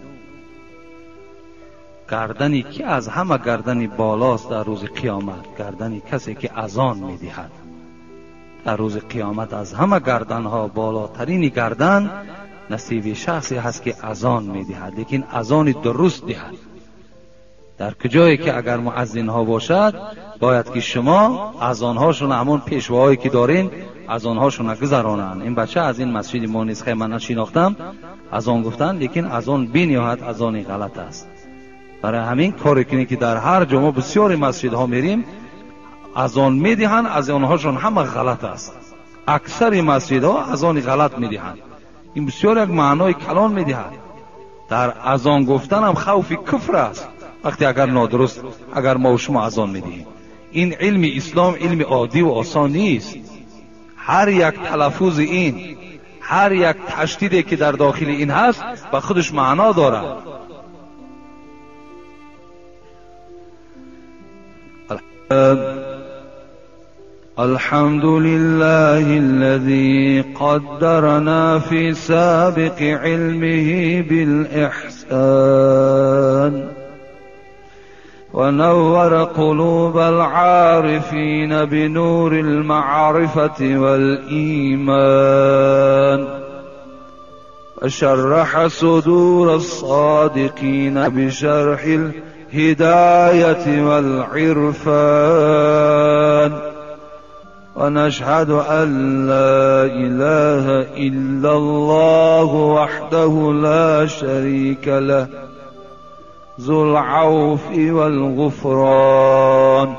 گردنی که از همه گردنی بالاست در روز قیامت، گردنی کسی که اذان میدهد. در روز قیامت از همه گردنها بالاترین گردن نصیب شخصی هست که اذان میدهد، لیکن اذان درست دهد. Дар куҷое ки агар муаззинҳо бошад, бояд ки шумо аз онҳошон ҳамон пешвоҳое ки дорин аз онҳошон гузаронанд. Ин бача аз ин масҷиди мо нест, хай ман нашинохтам, аз он гуфтанд, лекин аз он бениҳоят аз они ғалат аст. Барои ҳамин коре кунед ки дар ҳар ҷо мо бисёри масҷидҳо мерим, аз он медиҳанд, аз онҳошон ҳама ғалат аст. Аксари масҷидҳо аз они ғалат медиҳанд. Ин бисёр як маънои калон медиҳад. Дар аз он гуфтанам хавфи куфр аст вақте агар нодуруст агар мо шумо аз он медиҳем. Ин илми ислом илми оддӣ ва осон нест. Ҳар як талаффузи ин, ҳар як ташдиде ки дар дохили ин ҳаст ба худаш маъно дорад. الحمد لله الذي قدرنا في سابق علمه بالإحسان ونور قلوب العارفين بنور المعرفة والإيمان وشرح صدور الصادقين بشرح الهداية والعرفان ونشهد أن لا إله إلا الله وحده لا شريك له ذو العوف والغفران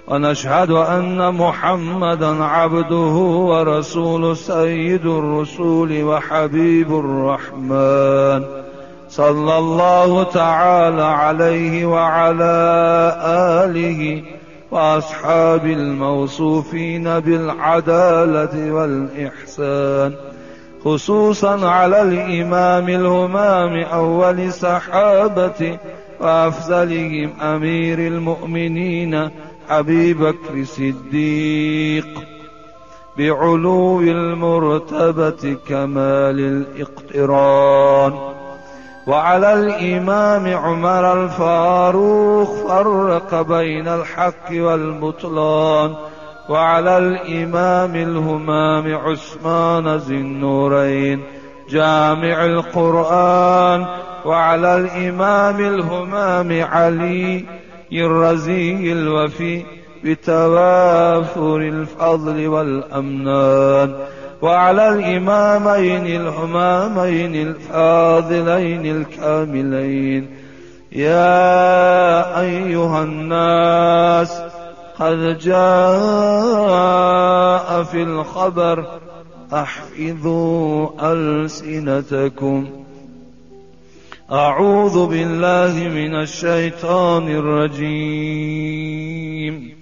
ونشهد أن محمدا عبده ورسوله سيد الرسول وحبيب الرحمن صلى الله تعالى عليه وعلى آله وأصحاب الموصوفين بالعدالة والإحسان خصوصا على الإمام الهمام أول صحابة وأفضلهم أمير المؤمنين أبي بكر الصديق بعلو المرتبة كمال الاقتران وعلى الإمام عمر الفاروق فرق بين الحق والبطلان وعلى الإمام الهمام عثمان ذي النورين جامع القرآن وعلى الإمام الهمام علي الرزي الوفي بتوافر الفضل والأمنان وعلى الإمامين الهمامين الفاضلين الكاملين. يا أيها الناس قد جاء في الخبر أحفظوا ألسنتكم. أعوذ بالله من الشيطان الرجيم.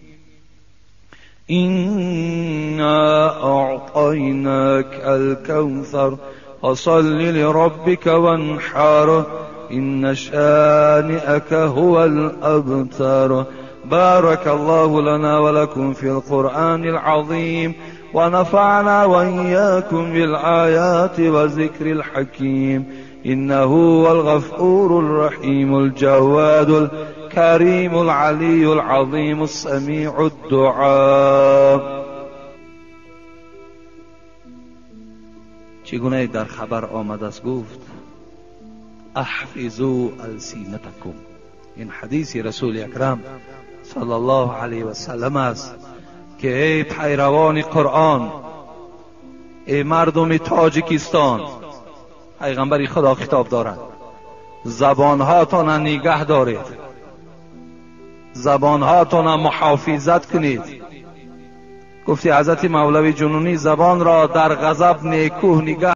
إنا أعطيناك الكوثر فصل لربك وانحر إن شانئك هو الأبتر. بارك الله لنا ولكم في القرآن العظيم ونفعنا وإياكم بالآيات وذكر الحكيم إنه هو الغفور الرحيم الجواد الكريم العلي العظيم السميع الدعاء. چگونه در خبر آمد است گفت احفظوا السینتکم. این حدیث رسول اکرم صلی الله علیه و سلم است که ای پیروان قرآن، ای مردم تاجیکستان، پیغمبر خدا خطاب دارد، زبانهاتان نگه دارید، زبانهاتان محافظت کنید. گفتی حضرت مولوی جنونی زبان را در غضب نیکوه نگه